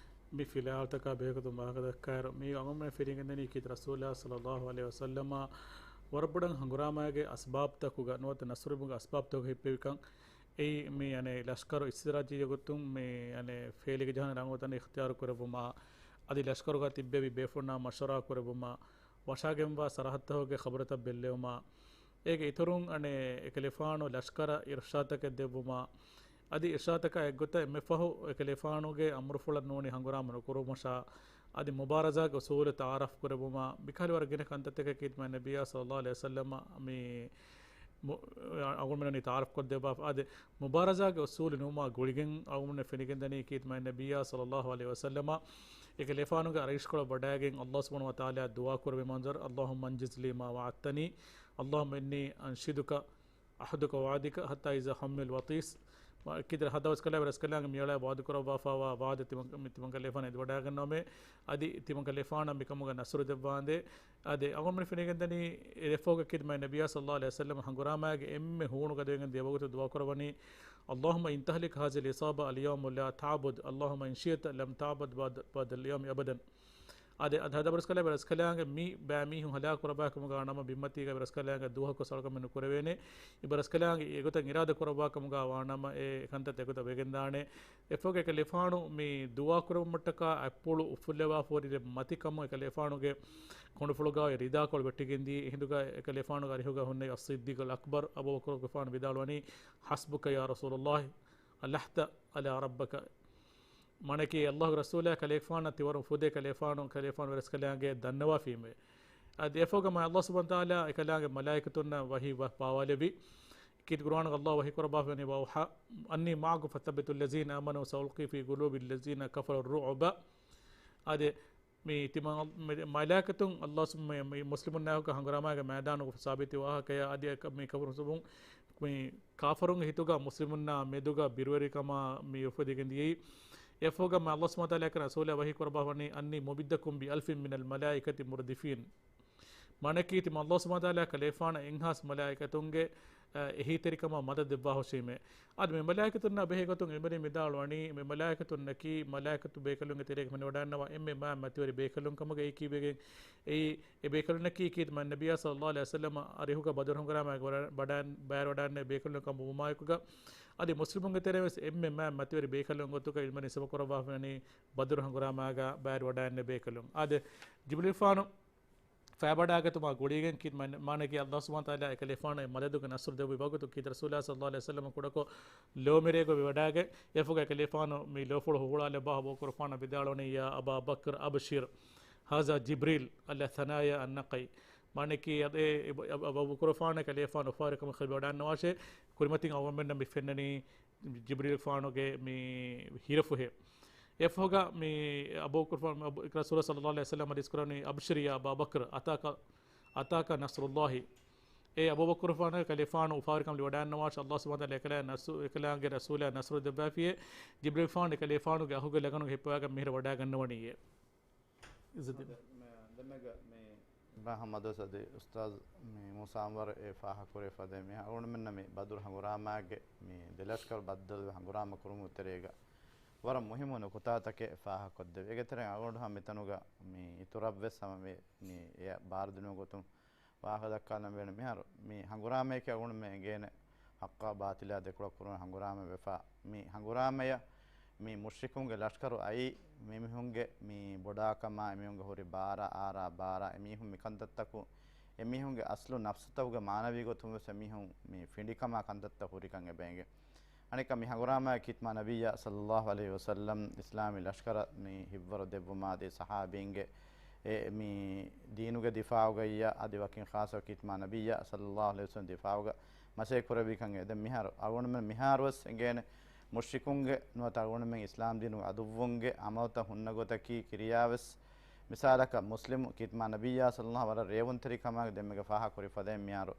މި ފިލާވަޅުތަކާ ބެހޭގޮތުން ވާހަކަ ދައްކާއިރު، މީ އަޅުގަނޑުމެން ފިރިހެން ގެންދަނީ ކީރިތި ރަސޫލާ ޞައްލައްލާހު ޢަލައިހި ވަސައްލަމަ ވަރަށް ބޮޑަށް ހަނގުރާމައިގެ އަސްބާބުތަކުގަ ނުވަތަ ނަޞްރު ލިބުމުގެ އަސްބާބުތަކުގަ ހިއްޕެވިކަން. އެއީ މި އަނެއް ލަޝްކަރު އިސްތިރާޓެޖީ ގޮތުން މި އަނެއް ފޭލިގެ ޖަހާނެ ރަނގަޅު ތަނެއް އިޚްތިޔާރު ކުރެއްވުމާ، އަދި ލަޝްކަރުގަ ތިއްބެވި ބޭފުޅުންނާ މަޝްވަރާ ކުރެއްވުމާ، ވަށާގެންވާ ސަރަހައްދުތަކުގެ ޚަބަރުތައް ބެއްލެވުމާ، އޭގެ އިތުރުން އަނެއް އެކަލޭގެފާނު ލަޝްކަރަށް އިރުޝާދުތަކެއް ދެއްވުމާ، އަދި އިރުޝާދުތަކާ އެއްގޮތަށް އެންމެ ފަހު އެކަލޭގެފާނުގެ އަމުރުފުޅަށް ނޫނީ ހަނގުރާމަ ނުކުރުވުމަށާ، އަދި މުބާރަޒާގެ އުސޫލު ތަޢާރަފް ކުރެއްވުމާ، މިކަހަލަ ވަރަށް ގިނަ ކަންތައްތަކެއް ކީރިތި މާތް ނަބިއްޔާ ޞައްލައްލާހު ޢަލައިހި ވަސައްލަމަ މި މު-، އަ-، އަޅުގަނޑުމެންނަށް ތަޢާރަފް ކޮށްދެއްވާފަ. އާދެ، މުބާރަޒާގެ އުސޫލު ނިމުމާ ގުޅިގެން އަޅުގަނޑުމެން ފެނިގެންދަނީ ކީރިތި މާތް ނަބިއްޔާ ޞައްލައްލާހު ޢަލައިހި ވަސައްލަމަ އެކަލޭގެފާނުގެ އަރިހު އިރުޝުކޮޅަށް ވަޑައިގެން ﷲ ސުބްޙާނަހޫ ވަތަޢާލާއަށް ދުޢާ ކުރެއްވި މަންޒަރު، اللهم أنجز لي ما وعدتني، اللهم إني أنشدك عهدك ووعدك حتى إذا حمي الوطيس. މަ-، ކިތަންމެ ހަތަރު ވަނަ ރަސްކަލާނގެ މިއުޅޭ ވާދަ ކުރައްވާފައިވާ ވާދަ ތިމަން-، މި ތިމަންކަލޭގެފާނު އެދިވަޑައިގަންނަވަމޭ. އަދި ތިމަންކަލޭގެފާނަށް މިކަމުގަ ނަޞްރު ދެއްވާނދޭ. އަދި އަޅުގަނޑުމެން ފެނިގެންދަނީ އެ ދެފަހުގަ ކީރިތި މާތް ނަބިއްޔާ ޞައްލައްލާހު ޢަލައިހި ވަސައްލަމަ ހަނގުރާމައިގެ އެންމެ ހޫނު ގަދަވެގެން ދިޔަ ވަގުތު ދުޢާ ކުރައްވަނީ، اللهم إن تهلك هذه العصابة اليوم لا تعبد، اللهم إن شئت لم تعبد بعد، بعد اليوم أبدا. އާދެ، އަދި ހަދަ އަބުރަސްކަލާ އެބަރަސްކަލާނގެ މި ބައިމީހުން ހަލާކު ކުރައްވާ ކަމުގަ ނަމަ ބިންމަތީގަ އެބަރަސްކަލާނގެ ދުވަހަކު ސަޅުކަމެއް ނުކުރެވޭނެ. އެބަރަސްކަލާނގެ އެގޮތަށް އިރާދަ ކުރައްވާ ކަމުގަ ވާނަމަ އެ ކަންތައް އެގޮތަށް ވެގެންދާނެ. އެފަހުގަ އެކަލޭފާނު މި ދުޢާ ކުރެވުމަށްޓަކާ އަތްޕުޅު އުފުއްލަވާފަ ހުރި މަތިކަމު އެކަލޭފާނުގެ ކޮނޑުފުޅުގަ އޮތް ރިދާކޮޅު ވެއްޓިގެންދިޔަ. އެހިނދުގަ އެކަލޭފާނުގެ އަރިހުގަ ހުންނެވި އައްޞިއްދީޤުލް އަކްބަރު އަބޫބަކުރުގެފާނު ވިދާޅުވަނީ، حسبك يا رسول الله، ألحت على ربك. މާނައަކީ، އައްލާހުގެ ރަސޫލާ ކަލޭގެފާނަށް ތިވަރުން ފުދޭ، ކަލޭގެފާނު، ކަލޭގެފާނު ވެރަސްކަލާނގެ ދަންނަވާފީމޭ. އަދި އެފަހުގަ މާ އައްލާހު ސުބްޙާނަހު ވަތަޢާލާ އެކަލާނގެ މަލާއިކަތުންނަށް ވަޙީ ވަ-، ޕާވާލެއްވި. ކީރިތި ޤުރުއާނުގަ އައްލާހު ވަޙީ ކުރައްވާފައިވަނީ، وأوحى، أني معكم فثبتوا الذين آمنوا سألقي في قلوب الذين كفروا الرعب. އާދެ، މި ތިމަ-، މި މަލާއިކަތުން އައްލާހު ސު-، މި، މި މުސްލިމުންނާއެކު ހަނގުރާމާގެ މައިދާނުގަ ސާބިތު ވާހަކަޔާ އަދި އެކަ-، މި ކަފަރު ސުބުން، މި ކާފަރުންގެ ހިތުގަ މުސްލިމުންނާ މެދުގަ ބިރުވެރިކަމާ މި އުފެދިގެން ދިޔައީ. އެފަހުގަ މާ އައްލާހު ސުބްޙާނަހު ވަތަޢާލާ ރަސޫލާ ވަޙީ ކުރައްވާފައިވަނީ، أني ممدكم بألف من الملائكة مردفين. މާނައަކީ، ތިމަ އައްލާހު ސުބްޙާނަހު ވަތަޢާލާ ކަލޭގެފާނަށް އެއްހާސް މަލާއިކަތުންގެ، އަ، އެހީތެރިކަމާ މަދަދު ދެއްވާހުށީމޭ. އަދި މި މަލާއިކަތުންނާ ބެހޭ ގޮތުން އިލްމުވެރިން ވިދާޅުވަނީ، މި މަލާއިކަތުންނަކީ މަލާއިކަތު ބޭކަލުންގެ ތެރޭގަ ފެނިވަޑައިގަންނަވާ އެންމެ މާތް މަތިވެރި ބޭކަލުން ކަމުގައި. ކީއްވެގެން އެއީ؟ އެ ބޭކަލުންނަކީ ކީރިތި މާތް ނަބިއްޔާ ޞައްލައްލާހު ޢަލައިހި ވަސައްލަމަ އަރިހުގަ ބަދުރު ހަނގުރާމާގަ ވަޑަ-، ވަޑައި-، ބައިވެރިވަޑައިގެންނެވި ބޭކަލުން ކަމަށް ވުމާއެކުގަ، އަދި މުސްލިމުންގެ ތެރޭ ވެސް އެންމެ މާތް މަތިވެރި ބޭކަލުން ގޮތުގަ އިލްމުވެރިން ހިސާބު ކުރައްވާފައިވަނީ ބަދުރު ހަނގުރާމާގަ ބައިވެރިވަޑައިގެންނެވި ބޭކަލުން. އާދެ، ޖިބްރީލުގެފާނު ފައިބަޑާގަތުމާ ގުޅިގެން ކީ-، މާ-، މާނައަކީ، އައްލާހު ސުބްޙާނަހު ވަތަޢާލާ އެކަލޭގެފާނަށް އެ މަދަދުގެ ނަޞްރު ދެއްވި ވަގުތު ކީރިތި ރަސޫލާ ޞައްލައްލާހު ޢަލައިހި ވަސައްލަމަ ކުޑަކޮށް ލޯމެރޭގަ ވެވަޑައިގެން، އެފަހުގަ އެކަލޭގެފާނު މި ލޯފުޅު ހުޅުވާލައްވާ އަބޫބަކުރުގެފާނަށް ވިދާޅުވަނީ، يا أبا بكر أبشر، هذا جبريل على ثنايا النقي. މާނައަކީ، އަދި އެ، އެ، އެ، އަ-، އަބޫބަކުރުގެފާނު އެކަލޭގެފާނު އުފާވެރިކަމަށް ވެވަޑައިގަންނަވާށޭ، ކުރިމަތިން އަޅުގަނޑުމެންނަށް މި ފެންނަނީ ޖިބްރީލުގެފާނުގެ މި ހިރަފުހެއް. އެފަހުގަ މި އަބޫބަކުރުގެފާނު، އަބޫ-، ރަސޫލާ ޞައްލައްލާހު ޢަލައިހި ވަސައްލަމަ ޙަދީޘް ކުރަނީ، أبشر يا أبا بكر، أتاك، أتاك نصر الله. އޭ އަބޫބަކުރުގެފާނު، ކަލޭގެފާނު އުފާވެރިކަމަށް ވަޑައިގަންނަވާށޭ، އައްލާހު ސުބްޙާނަހު ވަތަޢާލާ އެކަލާ ނަޞްރު-، އެކަލާނގެ ރަސޫލާ ނަޞްރު ދެއްވާފިއޭ. ޖިބްރީލުގެފާނު އެކަލޭގެފާނުގެ އަހުގެ ލަގަނުގަ ހިއްޕަވައިގެން މިހިރަ ވަޑައިގަންނަވަނީއޭ. އިޒުދީން. މި-، ދެންމެގަ މި އިބްރާހިމް މަދުވެސް އަދި އުސްތާޛު މި މޫސާ އަންވަރު އެ ފާހަގަކުރެވި ފަދައިން މި އަޅުގަނޑުމެންނަށް މި ބަދުރު ހަނގުރާމާގެ މި ދެލަޝްކަރު ބައްދަލުވެ ހަނގުރާމަ ކުރުމުގެ ތެރޭގަ ވަރަށް މުހިއްމު ނުކުތާތަކެއް ފާހަގަކޮށްދެވި. އޭގެ ތެރެއިން އަޅުގަނޑު ހަމަ މިތަނުގަ މި އިތުރަށްވެސް ހަމަ މި، މި އެ ބާރުދިނުމުގެ ގޮތުން ވާހަކަ ދައްކާލަން ވޭނެ. މިހާރު މި ހަނގުރާމަޔަކީ އަޅުގަނޑުމެން އެނގޭނެ ޙައްޤާ ބާޠިލާ ދެކޮޅަށް ކުރުން ހަނގުރާމަ ވެފަ. މި ހަނގުރާމަޔަށް މި މުޝްރިކުންގެ ލަޝްކަރު އައީ މިމީހުންގެ މި ބޮޑާކަމާ، އެމީހުންގެ ހުރި ބާރާ، އާރާ ބާރާ، އެމީހުން މިކަންތައްތަކު، އެމީހުންގެ އަސްލު ނަފްސުތަކުގެ މާނަވީ ގޮތުން ވެސް އެމީހުން މި ފިނޑިކަމާ ކަންތައްތައް ހުރިކަން އެބައެނގޭ. އަނެއްކާ މި ހަނގުރާމައި ކީރިތި މާ ނަބިއްޔާ ޞައްލައްލާހު ޢަލައިހި ވަސައްލަމް އިސްލާމީ ލަޝްކަރަށް މި ހިއްވަރު ދެއްވުމާ އަދި ޞަޙާބީންގެ އެ މި ދީނުގެ ދިފާޢުގައްޔާ އަދި ވަކިން ޚާއްޞަ ކީރިތި މާ ނަބިއްޔާ ޞައްލައްލާހު ޢަލައިހި ވަސައްލަމް ދިފާޢުގަ މަސައްކަތް ކުރެއްވި ކަން. އެ ދެން މިހާރު އަޅުގަނޑުމެން މިހާރުވެސް އެނގޭނެ މުޝްރިކުންގެ ނުވަތަ އަޅުގަނޑުމެން އިސްލާމް ދީނުގެ އަދުއްވުންގެ ޢަމަލުތައް ހުންނަ ގޮތަކީ ކިރިޔާވެސް މިސާލަކަށް މުސްލިމު ކީރިތި މާ ނަބިއްޔާ ޞައްލައްލާހު ވަރަށް ރޭވުންތެރިކަމާގެ ދެންމެގަ ފާހަގަކުރި ފަދައިން މިހާރު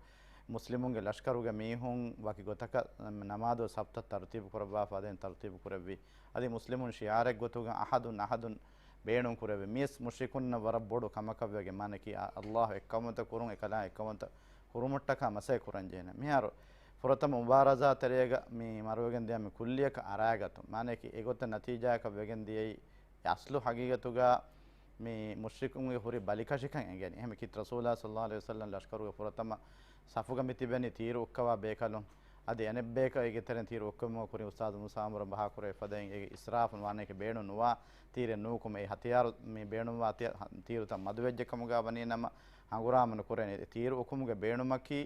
މުސްލިމުންގެ ލަޝްކަރުގެ މީހުން ވަކި ގޮތަކަށް ނަމާދު ސަފްތައް ތަރުތީބު ކުރައްވާ ފަދައިން ތަރުތީބު ކުރެއްވި. އަދި މުސްލިމުން ޝިޢާރެއް ގޮތުގަ އަޙަދުން އަޙަދުން ބޭނުން ކުރެއްވި. މިޔަސް މުޝްރިކުންނަށް ވަރަށް ބޮޑު ކަމަކަށްވެގެން މާނަކީ އަ-، އައްލާހު އެއްކައުމުތައް ކުރުން އެކަލާ އެއްކައުމުތައް ކުރުމަށްޓަކާ މަސައްކަތް ކުރަން ޖެހޭނެ. މިހާރު ފުރަތަމަ މުބާރަޒާ ތެރޭގަ މި މަރުވެގެން ދިޔަ މި ކުއްލިއަކަށް އަރާގަތުން. މާނައަކީ އެގޮތަށް ނަތީޖާއަކަށް ވެގެން ދިޔައީ އަސްލު ހަގީގަތުގަ މި މުޝްރިކުންގެ ހުރި ބަލިކަށިކަން އެނގޭނެ. އެހެން ކީރިތި ރަސޫލާ ޞައްލައްލާހު ޢަލައިހި ވަސައްލަމް ލަޝްކަރުގެ ފުރަތަމަ ސަފުގަ މި ތިބެނީ ތީރު އުއްކަވާ ބޭކަލުން. އަދި އަނެއްބަޔަކަށް އޭގެ ތެރެއިން ތީރު އުއްކުމުގަ ކުރިން އުސްތާޛު މޫސާ އަންވަރު ބަހާ ކުރެވި ފަދައިން އޭގެ އިސްރާފުން ވާނެ އޭގެ ބޭނުން ނުވާ ތީރެއް ނުއުކުމެ އެ ހަތިޔާރު މި ބޭނުންވާ ތި-، ތީރުތައް މަދުވެއްޖެ ކަމުގަ ވަނީ ނަމަ ހަނގުރާމަ ނުކުރޭނެ. އެ ތީރު އުކުމުގެ ބޭނުމަކީ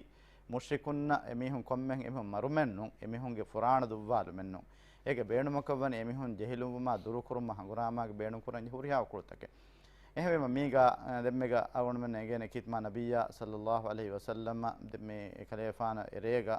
މުޝްރިކުންނަށް އެމީހުން ކޮންމެހެން އެމީހުން މަރުމެއްނޫން، އެމީހުންގެ ފުރާނަ ދުއްވާލުމެއްނޫން. އޭގެ ބޭނުމަކަށްވަނީ އެމީހުން ޖެހިލުންވުމާ ދުރުކުރުމަށް ހަނގުރާމާގެ ބޭނުންކުރަން ހުރިހާ ކުޅުތަކެއް. އެހެންވީމަ މީގަ، އަ، ދެންމެގަ އަޅުގަނޑުމެން އެނގޭނެ ކީރިތި މާ ނަބިއްޔާ ޞައްލައްލާހު ޢަލައިހި ވަސައްލަމަ ދެ-، މި އެކަލޭފާނަށް އެރޭގަ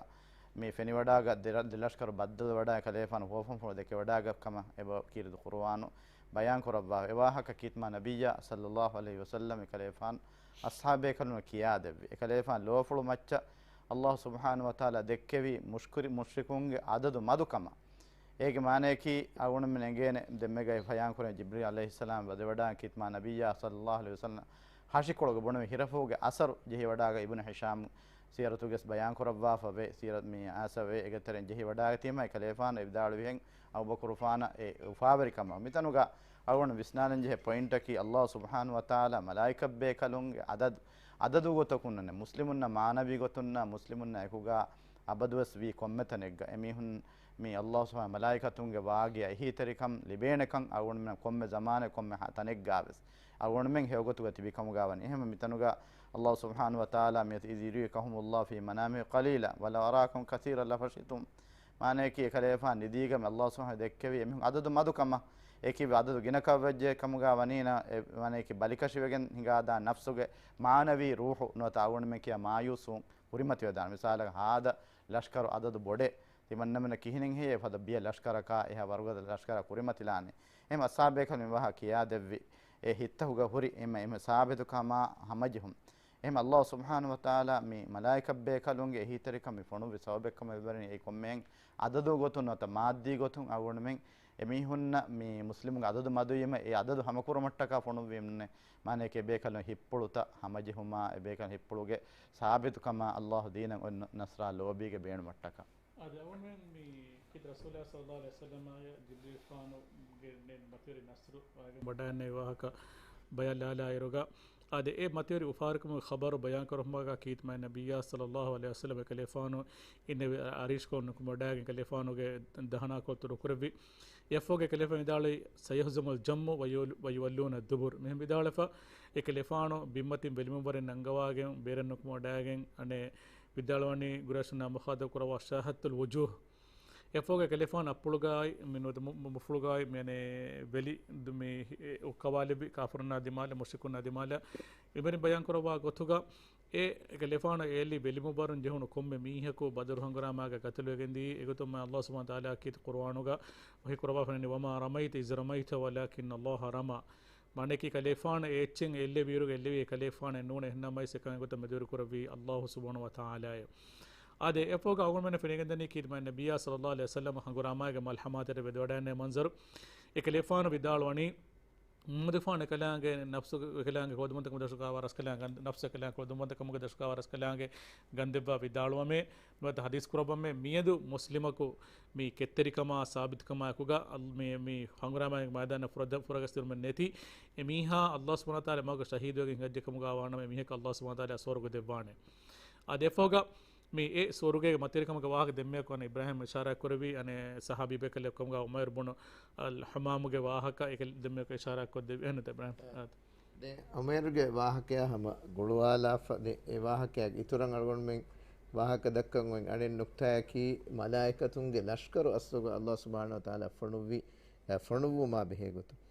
މި ފެނިވަޑާގަ ދެ-، ދެލަޝްކަރު ބައްދަލުވަޑާ އެކަލޭފާނު ހުވަފުންފުޅު ދެކެވަޑާގަ ކަމަށް އެބަ ކީރިތި ޤުރުއާނު ބަޔާން ކުރައްވާ. އެވާހަކަ ކީރިތި މާ ނަބިއްޔާ ޞައްލައްލާހު ޢަލައިހި ވަސައްލަމަ އެކަލޭފާނު އަޞްޙާބޭކަލުން ކިޔާދެއްވި. އެކަލޭފާނު ލޯފުޅު މައްޗަށް އައްލާހު ސުބްޙާނަހު ވަތަޢާލާ ދެއްކެވި މުޝްކުރި-، މުޝްރިކުންގެ އަދަދު މަދުކަމަށް. އޭގެ މާނަޔަކީ، އަޅުގަނޑުމެން އެނގޭނެ ދެންމެގައި ބަޔާންކުރެން ޖިބްރީލް ޢަލައިހިއްސަލާމް ވަދެވަޑާން ކީރިތި މާ ނަބިއްޔާ ޞައްލައްލާހު ޢަލައިހި ވަސައްލަމަ ހަށިކޮޅުގަ ބުނެވި ހިރަފުގެ އަސަރު ޖެހިވަޑާގަ އިބްނު ހިޝާމް ސީރަތުގެސް ބަޔާންކުރައްވާފަވޭ، ސީރަތު މި އާސަވޭ، އޭގެ ތެރެއިން ޖެހިވަޑާގަތީމަ އެކަލޭފާނު އެ ވިދާޅުވިހެން އަބޫބަކުރުފާނަށް އެ އުފާވެރިކަމަށް. މިތަނުގަ އަޅުގަނޑު ވިސްނާލަން ޖެހޭ ޕޮއިންޓަކީ، އައްލާހު ސުބްޙާނަހު ވަތަޢާލާ މަލާއިކަތްބޭކަލުންގެ އަދަދު، އަދަދު ގޮތަކުން ނަން، މުސްލިމުންނަށް މާނަވީ ގޮތުން ނަން، މުސްލިމުންނަށް އެކުގަ އަބަދުވެސް ވީ ކޮންމެ ތަނެއްގަ. އެމީހުން މި އައްލާހު ސުބްޙާނަހު މަލާއިކަތުންގެ ވާގިޔަށް އެހީތެރިކަން ލިބޭނެކަން އަޅުގަނޑުމެން ކޮންމެ ޒަމާނެއް ކޮންމެ ހަ-، ތަނެއްގަ ވެސް އަޅުގަނޑުމެން ހެޔޮގޮތުގަ ތިބި ކަމުގަ ވަނީ. އެހެން މިތަނުގަ އައްލާހު ސުބްޙާނަހު ވަތަޢާލާ މިއޮތީ، "إذ يريكهم الله في المنام قليلا ولو أراكم كثيرا لفشلتم." މާނައަކީ، އެކަލޭފާނު ނިދީގަ މި އައްލާހު ސުބްޙާނަހު ދެއްކެވީ އެމީހުން އަދަދު މަދު ކަމަށް. އެކި އަދަދު ގިނަކަށް ވެއްޖެ ކަމުގަ ވަނީ ނަ، އެ، މާނައަކީ ބަލިކަށިވެގެން ހިނގާދާ ނަފްސުގެ މާނަވީ ރޫޙު ނުވަތަ އަޅުގަނޑުމެން ކިޔާ މާޔޫސުވުން ކުރިމަތިވެދާނެ. މިސާލަކަށް ހާދަ ލަޝްކަރު އަދަދު ބޮޑެ ތިމަންނަމެންނަށް ކިހިނެއް ހެއްޔޭ ފަދަ ބިޔަ ލަޝްކަރަކާ އެހާ ވަރުގަދަ ލަޝްކަރާ ކުރިމަތިލާނެ. އެހެން އަސްހާބޭކަލު މި ވާހަކަ ކިޔާދެއްވި އެ ހިތަހުގަ ހުރި އެމަ، އެމަ ސާބިތުކަމާ ހަމަޖެހުން. އެހެން އައްލާހު ސުބްޙާނަހު ވަތަޢާލާ މި މަލާއިކަތްބޭކަލުންގެ އެހީތެރިކަން މި ފޮނުއްވި ސަބަބެއްކަމަށް ވެވަރިން އެއީ ކޮންމެހެން އަދަދު ގޮތުން ނުވަތަ މާއްދީ ގޮތުން އަޅުގަނޑުމެން އެމީހުންނަށް މި މުސްލިމުންގެ އަދަދު މަދުވީމަ އެ އަދަދު ހަމަކުރުމަށްޓަކާ ފޮނުއްވީމުންނެ. މާނައަކީ އެބޭކަލުން ހިތްޕުޅުތައް ހަމަޖެހުމާ، އެބޭކަލުން ހިތްޕުޅުގެ ސާބިތުކަމާ އައްލާހު ދީނަށް އޮތް ނަ-، ނަޞްރާ ލޯބީގެ ބޭނުމަށްޓަކާ. އާދެ، އަޅުގަނޑުމެން މި ކީރިތި ރަސޫލާ ޞައްލަﷲު ޢަލައިހި ވަސައްލަމާއަށް ޖިބްރީލްފާނުގެ މަތިވެރި ނަޞްރު ވަޑައިގެން ވަޑައިގެންނެވި ވާހަކަ ބަޔާން ލާލާއިރުގަ، އާދެ، އެ މަތިވެރި އުފާވެރިކަމުގެ ޚަބަރު ބަޔާންކުރުމުގަ ކީރިތި މާތް ނަބިއްޔާ ޞައްލަﷲު ޢަލައިހި ވަސައްލަމަ އެކަލޭފާނު އިންނެވި އަރިޝްކޮޅު ނުކުމެވަޑައިގެން އެކަލޭފާނުގެ ދަހަނާކޮޅު ތުރުކުރެއްވި. އެއަށްފަހުގަ އެކަލޭފާނު ވިދާޅުވީ، "سيهزم الجمع ويول-، ويولون الدبر." މިހެން ވިދާޅުވެފަ، އެކަލޭފާނު ބިންމަތިން ވެލިމުންވަރެއް ނަންގަވާގެން ބޭރަށް ނުކުމެވަޑައިގެން އަނެއް ވިދާޅުވަނީ ގުރައިޝުންނާ މުޚާޠަބު ކުރައްވާ شاهت الوجوه. އެއަށްފަހުގަ އެކަލޭފާނު އަތްޕުޅުގައި މި ނުވަތަ މު-، މު-، މުފުޅުގައި މި އަނެއް ވެލި ދު-، މި އެ އުއްކަވާލެއްވި ކާފަރުންނާ ދިމާލަށް، މުޝްރިކުންނާ ދިމާލަށް. މިބައިން ބަޔާންކުރައްވާ ގޮތުގަ އެ އެކަލޭފާނު އެ އެއްލި ވެލިމުންވަރުން ޖެހުނު ކޮންމެ މީހަކު ބަދުރު ހަނގުރާމާގަ ގަތުލުވެގެންދީ. އެގޮތުން މާތް އައްލާހު ސުބްޙާނަހު ވަތަޢާލާ ކީރިތި ޤުރުއާނުގަ ވަޙީ ކުރައްވާފަ ވަނީ، "وما رميت إذ رميت ولكن الله رمى." މާނައަކީ ކަލޭފާނު އެ އެއްޗެއް އެއްލެވިއިރުގަ އެއްލެވީ އެ ކަލޭފާނެއް ނޫނޭ، އެހެންނަމަވެސް އެކަން އެގޮތަށް މެދުވެރިކުރެއްވީ އައްލާހު ސުބްޙާނަހު ވަތަޢާލާއޭ. އާދެ، އެއަށްފަހުގަ އަޅުގަނޑުމެންނަށް ފެނިގެންދަނީ ކީރިތި މާތް ނަބިއްޔާ ޞައްލަﷲު ޢަލައިހި ވަސައްލަމަ ހަނގުރާމާގެ މަލްހަމާތެރޭ ވެދިވަޑައިގެންނެވި މަންޒަރު. އެކަލޭފާނު ވިދާޅުވަނީ، މުޙައްމަދުފާނު އެކަލާނގެ ނަފްސު، އެކަލާނގެ ކޮޅުދުންބަންތަކަމުގެ ދަށުގަ ވާރަސްކަލާނގެ، ނަފްސު އެކަލާނގެ ކޮޅުދުންބަންތަކަމުގެ ދަށުގަ ވާރަސްކަލާނގެ ގަންދެއްވާ ވިދާޅުވަމޭ، ނުވަތަ ޙަދީޘް ކުރައްވަމޭ، މިއަދު މުސްލިމަކު މި ކެތްތެރިކަމާ ސާބިތުކަމާ އެކުގަ އަލް-، މި، މި ހަނގުރާމައިގެ މައިދާނަށް ފުރަދަ-، ފުރަގަސްދިރުމެއް ނެތި އެމީހާ އައްލާހު ސުބްޙާނަހު ވަތަޢާލާ މަގުގަ ޝަހީދުވެގެން ހިނގައްޖެ ކަމުގަ ވާނަމަ، އެމީހަކަށް އައްލާހު ސުބްޙާނަހު ވަތަޢާލާ ސުވަރުގެ ދެއްވާނެ. އާދެ، އެއަށްފަހުގަ މި އެ ސުވަރުގޭގެ މަތިވެރިކަމުގެ ވާހަކަ ދެންމެއަކު އަނެއް އިބްރާހީމް އިޝާރާތް ކުރެއްވި، އަނެއް ޞަޙާބީ ބޭކަލެއް ކަމުގަ އުމައިރު ބުނު އަލް ޙުމާމުގެ ވާހަކަ އެކަ ދެންމެއަކު އިޝާރާތް ކޮށްދެއްވި. އެހެންނުތަ އިބްރާހީމް؟ އާ. ދެން އުމައިރުގެ ވާހަކަޔާ ހަމަ ގުޅުވާލާފަ، ދެން އެ ވާހަކަޔާގެ އިތުރަށް އަޅުގަނޑުމެން ވާހަކަ ދައްކަން އޮތް އަނެއް ނުކްތާއަކީ، މަލާއިކަތުންގެ ލަޝްކަރު އަސްލުގަ އައްލާހު ސުބްޙާނަހު ވަތަޢާލާ ފޮނުއްވި، އެ، ފޮނުއްވުމާ ބެހޭ ގޮތުން.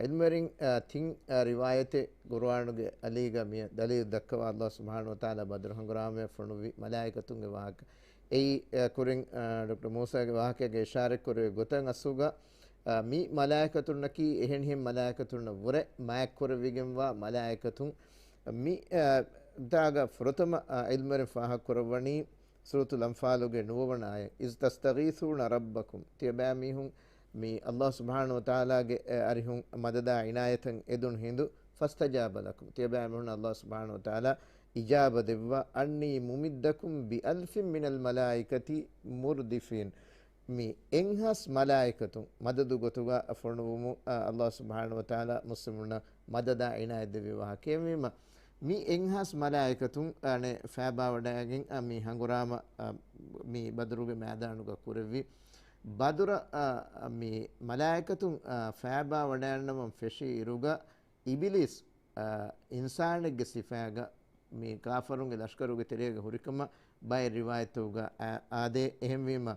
ޢިލްމުވެރިން، އާ، ތިން، އާ، ރިވާޔަތެއް ޤުރުއާނުގެ އަލީގަ މި ދަލީލު ދައްކަވާ އައްލާހު ސުބްޙާނަހު ވަތަޢާލާ ބަދުރު ހަނގުރާމަޔަށް ފޮނުއްވި މަލާއިކަތުންގެ ވާހަކަ. އެއީ، އާ، ކުރިން، އާ، ޑޮކްޓަރ މޫސާގެ ވާހަކައިގަ އިޝާރަތް ކުރެއްވި ގޮތަށް އަސްލުގަ، އާ، މި މަލާއިކަތުންނަކީ އެހެނިހެން މަލާއިކަތުންނަށް ވުރެ މާތްކުރެވިގެންވާ މަލާއިކަތުން. މި، އާ، ތާގަ ފުރަތަމަ، އާ، ޢިލްމުވެރިން ފާހަގަކުރައްވަނީ، ސޫރަތުލް އަންފާލުގެ ނުވަވަނަ އާޔަތް، "إذ تستغيثون ربكم." ތިޔަބައިމީހުން މި އައްލާހު ސުބްޙާނަހު ވަތަޢާލާގެ، އެ، އަރިހުން މަދަދާ އިނާޔަތަށް އެދުނު ހިނދު، "فاستجاب لكم." ތިޔަބައިމީހުން އައްލާހު ސުބްޙާނަހު ވަތަޢާލާ އިޖާބަ ދެއްވާ، "أني ممدكم بألف من الملائكة مردفين." މި އެއްހާސް މަލާއިކަތުން މަދަދު ގޮތުގަ ފޮނުވުމު، އަ، އައްލާހު ސުބްޙާނަހު ވަތަޢާލާ މުސްލިމުންނަށް މަދަދާ އިނާޔަތް ދެއްވި ވާހަކައެވީމަ، މި އެއްހާސް މަލާއިކަތުން އަނެއް ފައިބާވަޑައިގެން، އަ، މި ހަނގުރާމަ، އަ، މި ބަދުރުގެ މައިދާނުގަ ކުރެއްވި. ބަދުރަށް، އަ، މި މަލާއިކަތުން، އަ، ފައިބާވަޑައިގަންނަވަން ފެށި އިރުގަ، އިބިލީސް، އަ، އިންސާނެއްގެ ސިފައިގަ މި ކާފަރުންގެ ލަޝްކަރުގެ ތެރޭގަ ހުރިކަމަށް ބައެއް ރިވާޔަތުގަ އާ-، އާދޭ. އެހެންވީމަ،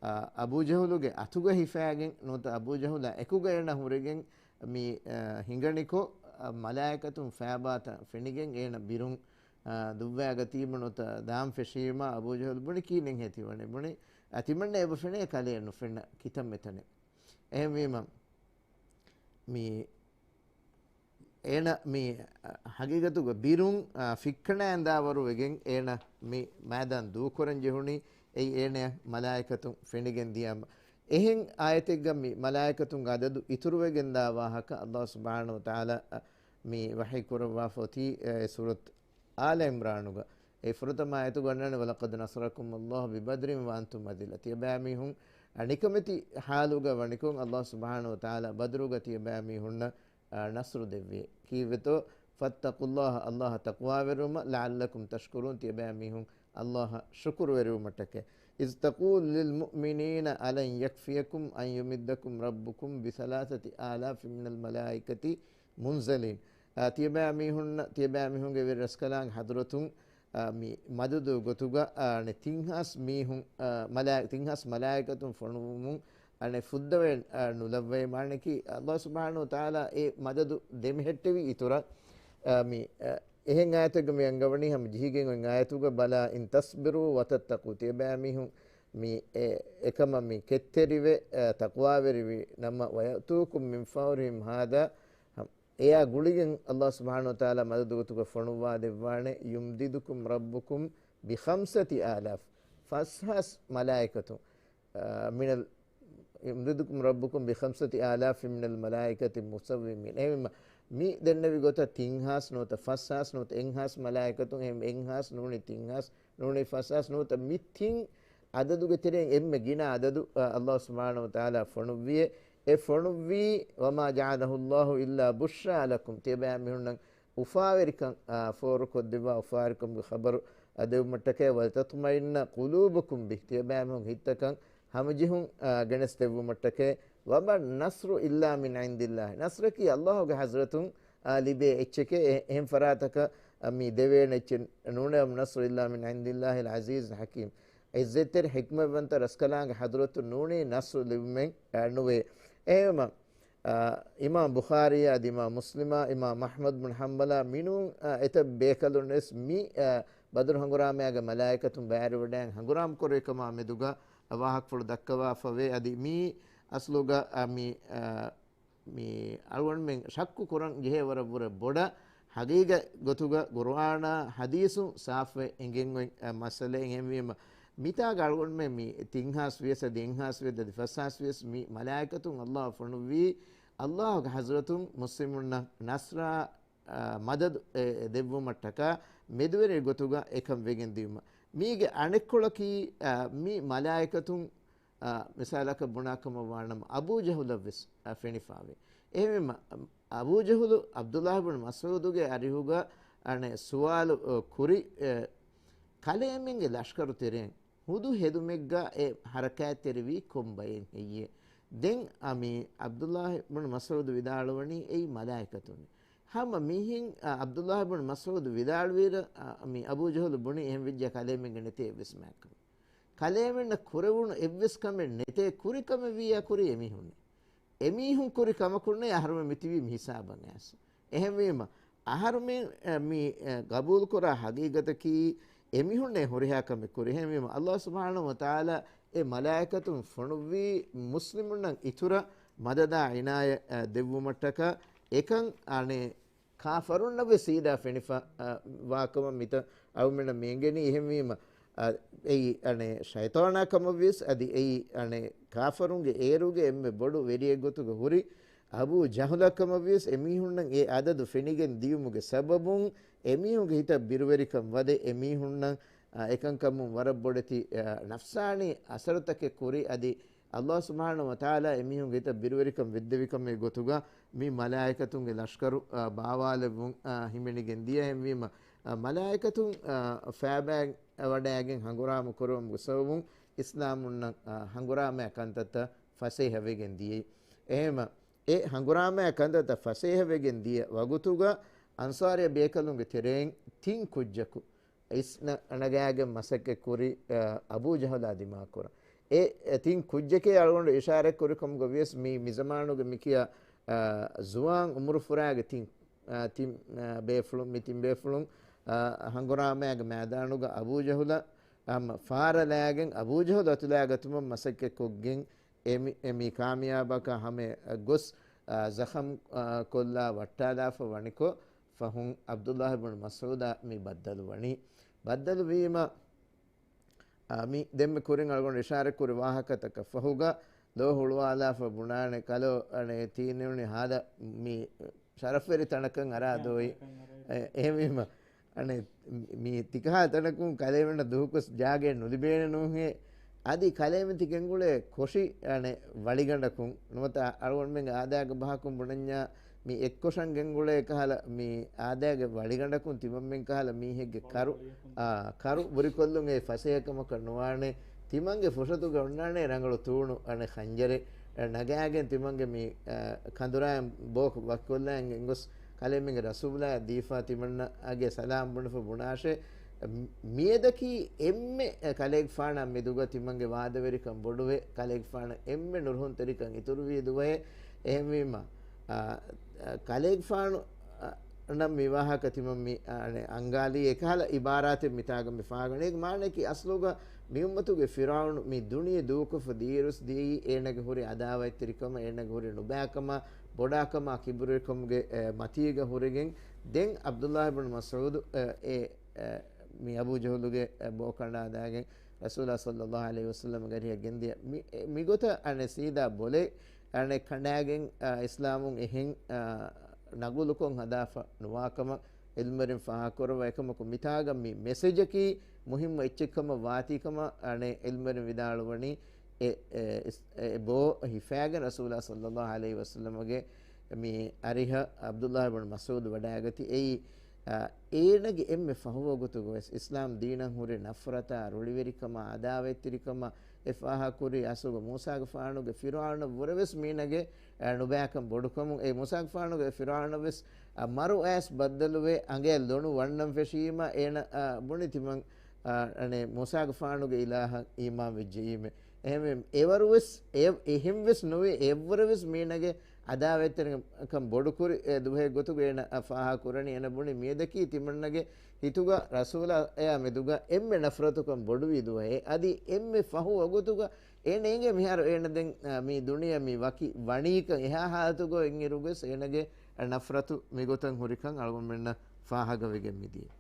އާ، އަބޫޖަހުލުގެ އަތުގަ ހިފައިގެން ނުވަތަ އަބޫޖަހުލާ އެކުގަ އޭނަ ހުރެގެން މި، އާ، ހިނގަނިކޮށް، އާ، މަލާއިކަތުން ފައިބާތައް ފެނިގެން އޭނަ ބިރުން، އާ، ދުއްވައިގަތީމަ ނުވަތަ ދާން ފެށީމަ އަބޫޖަހުލު ބުނި ކީނެއްހޭ ތިވަނީ؟ ބުނި، އާ، ތިމަންނަ އެބަ ފެނޭ ކަލެއަށް ނުފެންނަ ކިތަންމެ ތަނެއް. އެހެންވީމަ، މި އޭނަ މި، އަ، ހަގީގަތުގަ ބިރުން، އަ، ފިއްކަނާ އެނދާވަރު ވެގެން އޭނަ މި މައިދާން ދޫކުރަން ޖެހުނީ. އެއީ އޭނަޔަށް މަލާއިކަތުން ފެނިގެން ދިޔަމަ. އެހެން އާޔަތެއްގަ މި މަލާއިކަތުންގެ އަދަދު އިތުރުވެގެންދާ ވާހަކަ އައްލާހު ސުބްޙާނަހު ވަތަޢާލާ، އަ، މި ވަޙީ ކުރައްވާފަ އޮތީ، އެ، ސޫރަތު އާލަ ޢިމްރާނުގަ. އެ ފުރަތަމަ އާޔަތުގަ އޮންނާނެ، "ولقد نصركم الله ببدر وأنتم أذلة." ތިޔަބައިމީހުން އަ، ނިކަމެތި ޙާލުގަ ވަނިކޮށް، ﷲ ސުބްޙާނަހޫ ވަތަޢާލާ ބަދުރުގަ ތިޔަބައިމީހުންނަށް، އަ، ނަޞްރު ދެއްވި. ކީއްވެތޯ؟ فاتقوا الله، ﷲ އަށް ތަޤްވާވެރިވުމަށް، لعلكم تشكرون، ތިޔަބައިމީހުން ﷲ އަށް ޝުކުރުވެރިވުމަށްޓަކައި. إذ تقول للمؤمنين ألن يكفيكم أن يمدكم ربكم بثلاثة آلاف من الملائكة منزلين. އާ، ތިޔަބައިމީހުންނަށް، ތިޔަބައިމީހުންގެ ވެރިރަސްކަލާނގެ ޙަޟްރަތުން، އާ، މި މަދަދު ގޮތުގަ، އާ، ތިން ހާސް މީހުން، އާ، މަލާ-، ތިން ހާސް މަލާއިކަތުން ފޮނުވުމުން، އަނެއް ފުއްދަވެ، އާ، ނުލައްވައޭ. މާނައަކީ، ﷲ ސުބްޙާނަހޫ ވަތަޢާލާ އެ މަދަދު ދެމެހެއްޓެވި އިތުރަށް، އާ، މި، އާ، އެހެން އާޔަތެއްގަ މި އަންގަވަނީ ހަމަ ޖެހިގެން އޮތް އާޔަތުގަ، بلى إن تصبروا وتتقوا، ތިޔަބައިމީހުން މި އެ-، އެކަމަށް މި ކެތްތެރިވެ، އަ، ތަޤްވާވެރިވި ނަމަ، ويأتوكم من فورهم هذا، އެއާ ގުޅިގެން ﷲ ސުބްޙާނަހޫ ވަތަޢާލާ މަދަދު ގޮތުގަ ފޮނުއްވާ ދެއްވާނެ، يمددكم ربكم بخمسة آلاف، ފަސް ހާސް މަލާއިކަތުން، އަ، من ال-، يمددكم ربكم بخمسة آلاف من الملائكة مسومين. އެހެންވީމަ، މި ދެންނެވި ގޮތަށް ތިން ހާސް ނުވަތަ ފަސް ހާސް ނުވަތަ އެއް ހާސް މަލާއިކަތުން، އެހެން އެއް ހާސް ނޫނީ ތިން ހާސް ނޫނީ ފަސް ހާސް ނުވަތަ މި ތިން އަދަދުގެ ތެރެއިން އެންމެ ގިނަ އަދަދު، އަ، ﷲ ސުބްޙާނަހޫ ވަތަޢާލާ ފޮނުއްވިއޭ. އެ ފޮނުއްވީ، وما جعله الله إلا بشرى لكم، ތިޔަބައިމީހުންނަށް އުފާވެރިކަން، އާ، ފޯރުކޮށްދެއްވާ އުފާވެރިކަމުގެ ޚަބަރު، އާ، ދެއްވުމަށްޓަކައި، ولتطمئن قلوبكم به، ތިޔަބައިމީހުންގެ ހިތްތަކަށް ހަމަޖެހުން، އާ، ގެނެސްދެއްވުމަށްޓަކައި، وما النصر إلا من عند الله، ނަޞްރަކީ ﷲ ގެ ޙަޟްރަތުން، އާ، ލިބޭ އެއްޗެކޭ. އެ-، އެހެން ފަރާތަކަށް، އާ، މި ދެވޭނެ އެއްޗެއް ނޫނޭ، وما النصر إلا من عند الله العزيز الحكيم. ޢިއްޒަތްތެރި ޙިކްމަތްވަންތަ ރަސްކަލާނގެ ޙަޟްރަތުން ނޫނީ ނަޞްރު ލިބުމެއް، އާ، ނުވޭ. އެހެންވީމަ، އާ، އިމާމް ބުޚާރީއާ އަދި އިމާމް މުސްލިމާ، އިމާމް އަޙްމަދު ބުން ޙަންބަލާ މިނޫން، އާ، އެތައް ބޭކަލުން ވެސް މި، އާ، ބަދުރު ހަނގުރާމައިގެ މަލާއިކަތުން ބައިވެރިވެޑައި ހަނގުރާމަ ކުރި ކަމާ މެދުގަ ވާހަކަފުޅު ދައްކަވާފަވޭ. އަދި މީ އަސްލުގަ، އާ، މި، އާ، މި އަޅުގަނޑުމެން ޝައްކު ކުރަން ޖެހޭ ވަރަށް ވުރެ ބޮޑަށް ހަގީގަތް ގޮތުގަ ޤުރުއާނާ ޙަދީޘުން ސާފުވެ އެނގެން އޮތް، އަ، މައްސަލައެއް. އެހެންވީމަ، މިތާގަ އަޅުގަނޑުމެން މި ތިން ހާސް ވިޔަސް އަދި އެއް ހާސް ވިޔަސް އަދި ފަސް ހާސް ވިޔަސް މި މަލާއިކަތުން ﷲ ފޮނުއްވީ، ﷲ ގެ ޙަޟްރަތުން މުސްލިމުންނަށް ނަޞްރާ، އަ، މަދަދު، އެ، ދެއްވުމަށްޓަކާ މެދުވެރި ގޮތުގަ އެކަން ވެގެން ދިޔުމަށް. މީގެ އަނެއްކޮޅަކީ، އަ، މި މަލާއިކަތުން އާ، މިސާލަކަށް ބުނާކަމަށް ވާނަމަ، އަބޫ ޖަހުލަށް ވެސް، އާ، ފެނިފާވޭ. އެހެންވީމަ، އަބޫ ޖަހުލު ޢަބްދުﷲ ބުން މަސްޢޫދުގެ އަރިހުގަ، އަނެއް، ސުވާލު، އާ، ކުރި، އެ، ކަލޭމެންގެ ލަޝްކަރު ތެރެއިން ހުދު ހެދުމެއްގަ އެ ޙަރަކާތްތެރިވީ ކޮން ބައެއް ހެއްޔޭ؟ ދެން، އަ، މި ޢަބްދުﷲ ބުން މަސްޢޫދު ވިދާޅުވަނީ އެއީ މަލާއިކަތުން. ހަމަ މިހެން، އަ، ޢަބްދުﷲ ބުން މަސްޢޫދު ވިދާޅުވީރަ، އަ، މި އަބޫ ޖަހުލު ބުނީ އެހެން ވެއްޖެ ކަލޭމެންގެ ނެތޭ އެއްވެސް މާތްކަމެއް. ކަލޭމެންނަށް ކުރެވުނު އެއްވެސް ކަމެއް ނެތޭ، ކުރި ކަމެއް ވިއްޔާ ކުރީ އެމީހުންނޭ. އެމީހުން ކުރި ކަމަކުންނޭ އަހަރުމެން މިތިބީ މި ހިސާބަށް އައިސް. އެހެންވީމަ، އަހަރުމެން، އެ، މި، އެ، ގަބޫލުކުރާ ހަގީގަތަކީ އެމީހުންނޭ ހުރިހާ ކަމެއް ކުރި. އެހެންވީމަ، ﷲ ސުބްޙާނަހޫ ވަތަޢާލާ އެ މަލާއިކަތުން ފޮނުއްވީ މުސްލިމުންނަށް އިތުރަށް މަދަދާ އިނާޔަތް، އެ، ދެއްވުމަށްޓަކާ އެކަން އަނެއް ކާފަރުންނަށް ވެސް ސީދާ ފެނިފަ، އަ، ވާކަމަށް މިތަ އަޅުމެންނަށް މިއެނގެނީ. އެހެންވީމަ، އަ، އެއީ އަނެއް ޝައިޠާނާ ކަމަށްވިޔަސް އަދި އެއީ އަނެއް ކާފަރުންގެ އޭރުގެ އެންމެ ބޮޑު ވެރިއެއްގޮތުގަ ހުރި އަބޫ ޖަހުލަށް ކަމަށްވިޔަސް އެމީހުންނަށް އެ އަދަދު ފެނިގެން ދިޔުމުގެ ސަބަބުން އެމީހުންގެ ހިތަށް ބިރުވެރިކަން ވަދެ އެމީހުންނަށް، އަ، އެކަންކަމުން ވަރަށް ބޮޑެތި، އަ، ނަފްސާނީ އަސަރުތަކެއް ކުރި އަދި ﷲ ސުބްޙާނަހޫ ވަތަޢާލާ އެމީހުންގެ ހިތަށް ބިރުވެރިކަން ވެއްދެވިކަމެއް ގޮތުގަ މި މަލާއިކަތުންގެ ލަޝްކަރު، އާ، ބާވާލެއްވުން، އާ، ހިމެނިގެން ދިޔަ. އެހެންވީމަ، އާ، މަލާއިކަތުން، އާ، ފައިބައި ވަޑައިގެން ހަނގުރާމަ ކުރުވުމުގެ ސަބަބުން އިސްލާމުންނަށް، އާ، ހަނގުރާމައި ކަންތައްތައް ފަސޭހަވެގެން ދިޔައީ. އެހެންވީމަ، އެ ހަނގުރާމައި ކަންތައްތައް ފަސޭހަވެގެން ދިޔަ ވަގުތުގަ އަންޞާރީ ބޭކަލުންގެ ތެރެއިން ތިން ކުއްޖަކު އިސްނަ-، ނަގާގެން މަސައްކަތް ކުރި، އަ، އަބޫ ޖަހުލާ ދިމާކުރަން. އެ، އެ ތިން ކުއްޖެކޭ އަޅުގަނޑު އިޝާރަތް ކުރި ކަމުގަ ވިޔަސް މި، މި ޒަމާނުގެ މިކިޔާ، އަ، ޒުވާން އުމުރު ފުރާގެ ތިން، އަ، ތިން، އަ، ބޭފުޅުން، މި ތިން ބޭފުޅުން، އަ، ހަނގުރާމައިގެ މައިދާނުގަ އަބޫ ޖަހުލަށް ހަމަ ފާރަލާގެން އަބޫ ޖަހުލު އަތުލާގަތުމަށް މަސައްކަތް ކޮށްގެން އެ މި، އެ މި ކާމިޔާބަކަށް ހަމަ ގޮސް، އަ، ޒަޚަމް، އަ، ކޮށްލާ ވައްޓާލާފަ ވަނިކޮށް، ފަހުން ޢަބްދުﷲ ބުން މަސްޢޫދާ މި ބައްދަލު ވަނީ. ބައްދަލު ވީމަ، އަ، މި ދެންމެ ކުރިން އަޅުގަނޑު އިޝާރަތް ކުރި ވާހަކަތަކަށް ފަހުގަ ލޯ ހުޅުވާލާފަ ބުނާނެ ކަލޯ އަނެއް ތީނެވުނި ހާދަ މި ޝަރަފްވެރި ތަނަކަށް އަރާ ދޯއި. އެ، އެހެންވީމަ، އަނެއް މި ތިކަހާ ތަނަކުން ކަލޭމެންނަށް ދުހުކޮސް ޖާގައެއް ނުލިބޭނެ ނޫންހޭ. އަދި ކަލޭމެން ތި ގެންގުޅޭ ކޮށި އަނެއް ވަޅިގަނޑަކުން ނުވަތަ އަޅުގަނޑުމެންގެ އާދައިގެ ބަހަކުން ބުނަންޏާ މި އެއްކޮށަން ގެންގުޅޭ ކަހަލަ މި އާދައިގެ ވަޅިގަނޑަކުން ތިމަންމެން ކަހަލަ މީހެއްގެ ކަރު، އާ، ކަރު ބުރިކޮށްލުން އެއީ ފަސޭހަކަމަކަށް ނުވާނެ. ތިމަންގެ ފުށަތުގަ އޮންނާނެ ރަނގަޅު ތޫނު އަނެއް ޚަންޖަރެއް، އަ، ނަގާގެން ތިމަންގެ މި، އަ، ކަނދުރާއިން ބޯކޮށް ވަކިކޮށްލާގެން ގޮސް ކަލޭމެންގެ ރަސޫލާއަށް ދީފާ ތިމަންނައަށް ސަލާމް ބުނެފަ ބުނާށޭ. މިއަދަކީ އެންމެ ކަލޭގެފާނާ މިދުގަ ތިމަންގެ ވާދަވެރިކަން ބޮޑުވެ، ކަލޭގެފާނަށް އެންމެ ނުރުހުންތެރިކަން އިތުރުވި ދުވަހެއް. އެހެންވީމަ، އާ، އާ، ކަލޭގެފާނު، އާ، ނަށް މި ވާހަކަ ތިމަން މި، އާ، އަނގާލީ އެކަހަލަ އިބާރާތެއް މިތާގަ މި ފާގަނެ. އޭގެ މާނައަކީ އަސްލުގަ މި އުއްމަތުގެ ފިރުޢައުނު މި ދުނިޔެ ދޫކޮށްފަ ދިޔައިރުސް ދިޔައީ އޭނަގެ ހުރި އަދާވަތްތެރިކަމަށް، އޭނަގެ ހުރި ނުބައިކަމާ، ބޮޑާކަމާ، ކިބުރުވެރިކަމުގެ، އެ، މަތީގަ ހުރެގެން. ދެން ޢަބްދުﷲ ބުނު މަސްޢޫދު، އެ، އެ، އެ، މި އަބޫ ޖަހުލުގެ، އެ، ބޯ ކަނޑާދާގެން ރަސޫލާ ޞައްލައްލާހު ޢަލައިހި ވަސައްލަމަގެ އަރިހަށް ގެންދިޔަ. މި، އެ، މިގޮތަށް އަނެއް ސީދާ ބޮލެ، އަނެއް ކަނޑާގެން، އަ، އިސްލާމުން އެހެން، އަ، ނަގުލުކޮށް ހަދާފަ ނުވާކަމަށް ޢިލްމުވެރިން ފާހަގަކުރައްވާ. އެކަމަކު މިތާގަ މި މެސެޖަކީ މުހިއްމު އެއްޗެއްކަމަށް ވާތީކަމަށް އަނެއް ޢިލްމުވެރިން ވިދާޅުވަނީ އެ، އެ، އިސް-، އެ ބޯ ހިފާގެން ރަސޫލާ ޞައްލައްލާހު ޢަލައިހި ވަސައްލަމަގެ މި އަރިހަށް ޢަބްދުﷲ ބުނު މަސްޢޫދު ވަޑައިގަތީ. އެއީ، އާ، އޭނަގެ އެންމެ ފަހު ވަގުތުގަ ވެސް އިސްލާމް ދީނަށް ހުރި ނަފްރަތާ، ރުޅިވެރިކަމާ، އަދާވަތްތެރިކަމާ އެ ފާހަގަކުރީ. އަސްލުގަ މޫސާގެފާނުގެ ފިރުޢައުނަށް ވުރެ ވެސް މީނަގެ، އާ، ނުބައިކަން ބޮޑުކަމުން. އެ މޫސާގެފާނުގެ ފިރުޢައުނަށް ވެސް، އާ، މަރު އައިސް ބައްދަލުވެ އަނގަޔަށް ލޮނު ވަންނަން ފެށީމަ އޭނަ، އާ، ބުނި ތިމަން، އާ، އަނެއް މޫސާގެފާނުގެ އިލާހަށް އީމާން ވެއްޖެއީމެ. އެހެންވެ، އެވަރު ވެސް، އެ-، އެހެން ވެސް ނުވި، އެއްވުރެ ވެސް މީނަގެ އަދާވަތްތެރިކަން ބޮޑުކުރި، އެ، ދުވަހެއް ގޮތުގަ އޭނަ ފާހަގަ ކުރަނީ. އޭނަ ބުނި މިއަދަކީ ތިމަންނަގެ ހިތުގަ ރަސޫލާއާ މެދުގަ އެންމެ ނަފްރަތުކަން ބޮޑުވި ދުވަހެއް. އަދި އެންމެ ފަހު ވަގުތުގަ އޭނަ އެނގޭ މިހާރު އޭނަ ދެން، އާ، މި ދުނިޔެ މި ވަކި ވަނީކަން އެހާ ހާލަތުގަ އިންއިރުގަސް އޭނަގެ ނަފްރަތު މިގޮތަށް ހުރިކަން އަޅުގަނޑުމެންނަށް ފާހަގަވެގެން މިދިޔަ.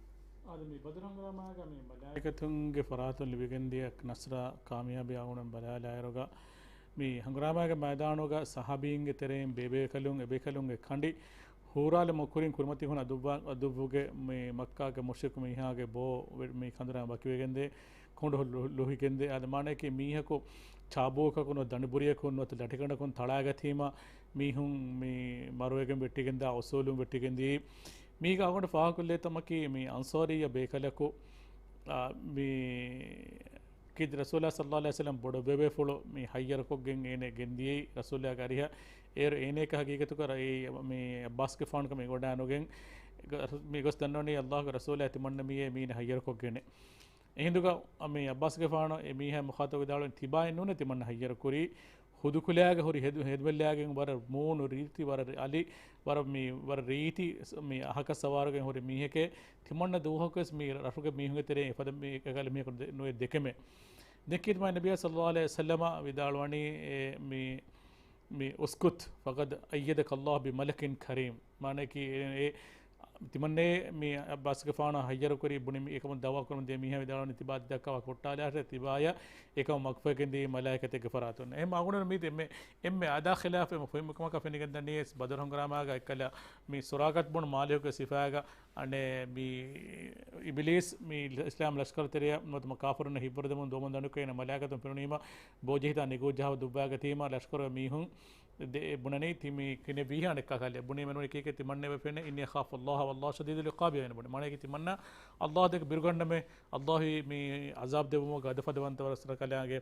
އާދެ، މި ބަދުރު ހަނގުރާމާގަ މި މަލާއިކަތުންގެ ފަރާތުން ލިބިގެންދިޔަ ނަޞްރާ ކާމިޔާބީ އަޅުގަނޑު ބަލާލާއިރުގަ، މި ހަނގުރާމާގެ މައިދާނުގަ ޞަޙާބީންގެ ތެރެއިން ބޭބޭކަލުން، އެބޭކަލުންގެ ކަނޑި ހޫރާލުމުގެ ކުރިން ކުރިމަތި ހުން އަދުއްވާ-، އަދުއްވުގެ މި މައްކާގެ މުޝްރިކު މީހާގެ ބޯ ވެ-، މި ކަނދުރާ ވަކިވެގެންދޭ ކޮނޑު ލު-، ލުހިގެންދޭ. އާދެ، މާނައަކީ މީހަކު ޗާބޫކަކުން ނުވަތަ ދަނޑިބުރިޔަކުން ނުވަތަ ލަޓިގަނޑަކުން ތަޅާގަތީމަ މީހުން މި މަރުވެގެން ވެއްޓިގެންދާ އުސޫލުން ވެއްޓިގެންދިޔައީ. މީގަ އަޅުގަނޑު ފާހަގަކޮށްލޭ ތަމަކީ މި އަންޞާރީއްޔަ ބޭކަލަކު، އާ، މި ކީރިތި ރަސޫލާ ޞައްލައްލާހު ޢަލައިހި ވަސައްލަމް ބޮޑު ބޭބޭފުޅު މި ހައްޔަރުކޮށްގެން އޭނަ ގެންދިޔައީ ރަސޫލާގެ އަރިހަށް. އޭރު އޭނައަކަށް ހަގީގަތުގަ ރައީ މި ޢައްބާސްގެފާނު ކަމެއް އެނގިވަޑައިނުގެން މި ގޮސް ދަންނަވަނީ އައްލާހުގެ ރަސޫލާ ތިމަންނަ މިއީ މީނަ ހައްޔަރުކޮށްގެން. އެހިނދުގަ މި ޢައްބާސްގެފާނު އެ މީހާ މުޚާޠަބު ވިދާޅުވަނީ ތިބާއެއް ނޫނޭ ތިމަންނަ ހައްޔަރުކުރީ. ހުދުކުލައިގެ ހުރި ހެދު-، ހެދުމެއްލައިގެން ވަރަށް މޫނު ރީތި، ވަރަށް އަލި، ވަރަށް މި، ވަރަށް ރީތި މި އަހަކަށް ސަވާރުގެން ހުރި މީހެކޭ. ތިމަންނަ ދުވަހަކުވެސް މި ރަށުގެ މީހުންގެ ތެރެއިން އެފަދަ މީހަކަށް އަލި މީހަކު ދެ-، ނުވެ ދެކެމޭ. ދެން ކީރިތި މާތް ނަބިއްޔާ ޞައްލައްލާހު ޢަލައިހި ވަސައްލަމަ ވިދާޅުވަނީ އެ މި، މި އުސްކުތް ފަޤަދް އައްޔަދަކަ ﷲ ބިމަލަކިން ކަރީމް. މާނައަކީ އެ، އެ ތިމަންނޭ މި ޢައްބާސްގެފާނާ ހައްޔަރުކުރީ ބުނި މި އެކަމުން ދަޢުވާ ކުރަމުން ދިޔަ މީހާ ވިދާޅުވަނީ ތިބާ ދައްކާ ކޮށްޓާލާށޭ ތިބާޔަށް އެކަމަށް މަގުފަހިގެންދިޔައީ މަލާއިކަތެއްގެ ފަރާތުން. އެހެން އަޅުގަނޑު މީ އެންމެ، އެންމެ އަދާ ޚިލާފެއް އެންމެ ފުހިންމު ކަމަކަށް ފެނިގެންދަނީ ބަދުރު ހަނގުރާމާގަ އެއްކަލަ މި ސުރާގަތް ބުނު މާލިކުގެ ސިފާގަ އަނެއް މި އިބިލީސް މި އިސްލާމް ލަޝްކަރު ތެރެއަށް ނުވަތަ ކާފަރުންނަށް ހިތްވަރު ދެމުން ދުވަމުން ދަނޑުކެއިން މަލާއިކަތުން ފެނުނީމަ ބޯޖެހިތާ ނިގޫ ޖަހަ ދުއްވާގަތީމަ ލަޝްކަރުގެ މީހުން ދެ-، ބުނަނީ ތި މި ކިނެ ވީހާ ނެއްކާ ކަލެ. ބުނީ މެނުނީ ކީކޭ ތިމަންނަ ވެފެނެ އިންނީ އަޚާފު ﷲ ވަﷲ ޝަދީދުލް ޢިޤާބި އޭނަ ބުނީ. މާނައަކީ ތިމަންނަ ﷲ ދެކެ ބިރުގަންނަމޭ ﷲ މި ޢަޒާބް ދެވުމުގެ ގަދަފަދަވަންތަ ވަރަށް ސަރަކަލާނގެ.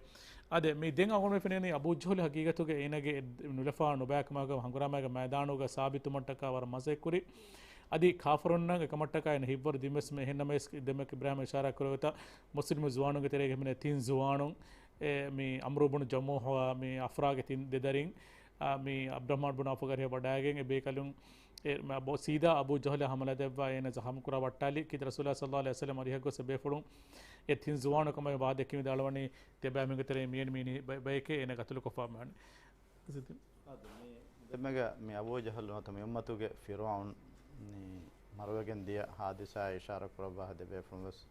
އާދެ، މި ދެން އަޅުގަނޑު ފެނޭނީ އަބޫ ޖަހުލު ހަގީގަތުގަ އޭނަގެ ނުލަފާ ނުބައިކަމާގަ ހަނގުރާމާގެ މައިދާނުގަ ސާބިތުވުމަށްޓަކާ ވަރަށް މަސައްކަތްކުރި. އަދި ކާފަރުންނަށް އެކަމަށްޓަކާ އޭނަ ހިތްވަރު ދިންވެސް މެ-، އެހެންނަމަވެސް ދެންމެ އިބްރާހިމް އިޝާރާތް ކުރެވޭތާ މުސްލިމު ޒުވާނުންގެ ތެރޭގަ ހިމެނޭ ތިން ޒުވާނުން، އެ، މި ޢަމްރު ބުނު ޖަމޫޙާ މި އަފްރާގެ ތިން ދެ ދަރިން، އާ، މި ޢަބްދުއްރަޙްމާން ބުނު ޢައުފުގެ އަރިހަށް ވަޑައިގެން އެ ބޭކަލުން އެ، މަ-، ބޯ-، ސީދާ އަބޫ ޖަހުލަށް ހަމަލާ ދެއްވާ އޭނަ ޒަޚަމް ކުރާ ވައްޓާލި. ކީރިތި ރަސޫލާ ޞައްލައްލާހު ޢަލައިހި ވަސައްލަމް އަރިހަށް ގޮސް އެ ބޭފުޅުން އެ ތިން ޒުވާނު ކަމަށް ވާހަކަ ދެއްކި ވިދާޅުވަނީ ތިޔަބައިމީހުންގެ ތެރެއިން މިއެންމެ މީ ބަ-، ބަޔެކޭ އޭނަ ގަތުލުކޮށްފާ މިވަނީ. ދެންމެގަ މި އަބޫ ޖަހުލު ނުވަތަ މި އުއްމަތުގެ ފިރުޢައުން މި މަރުވެގެން ދިޔަ ހާދިސާއަށް އިޝާރާތް ކުރައްވާ ދެ ބޭފުޅުން ވެސް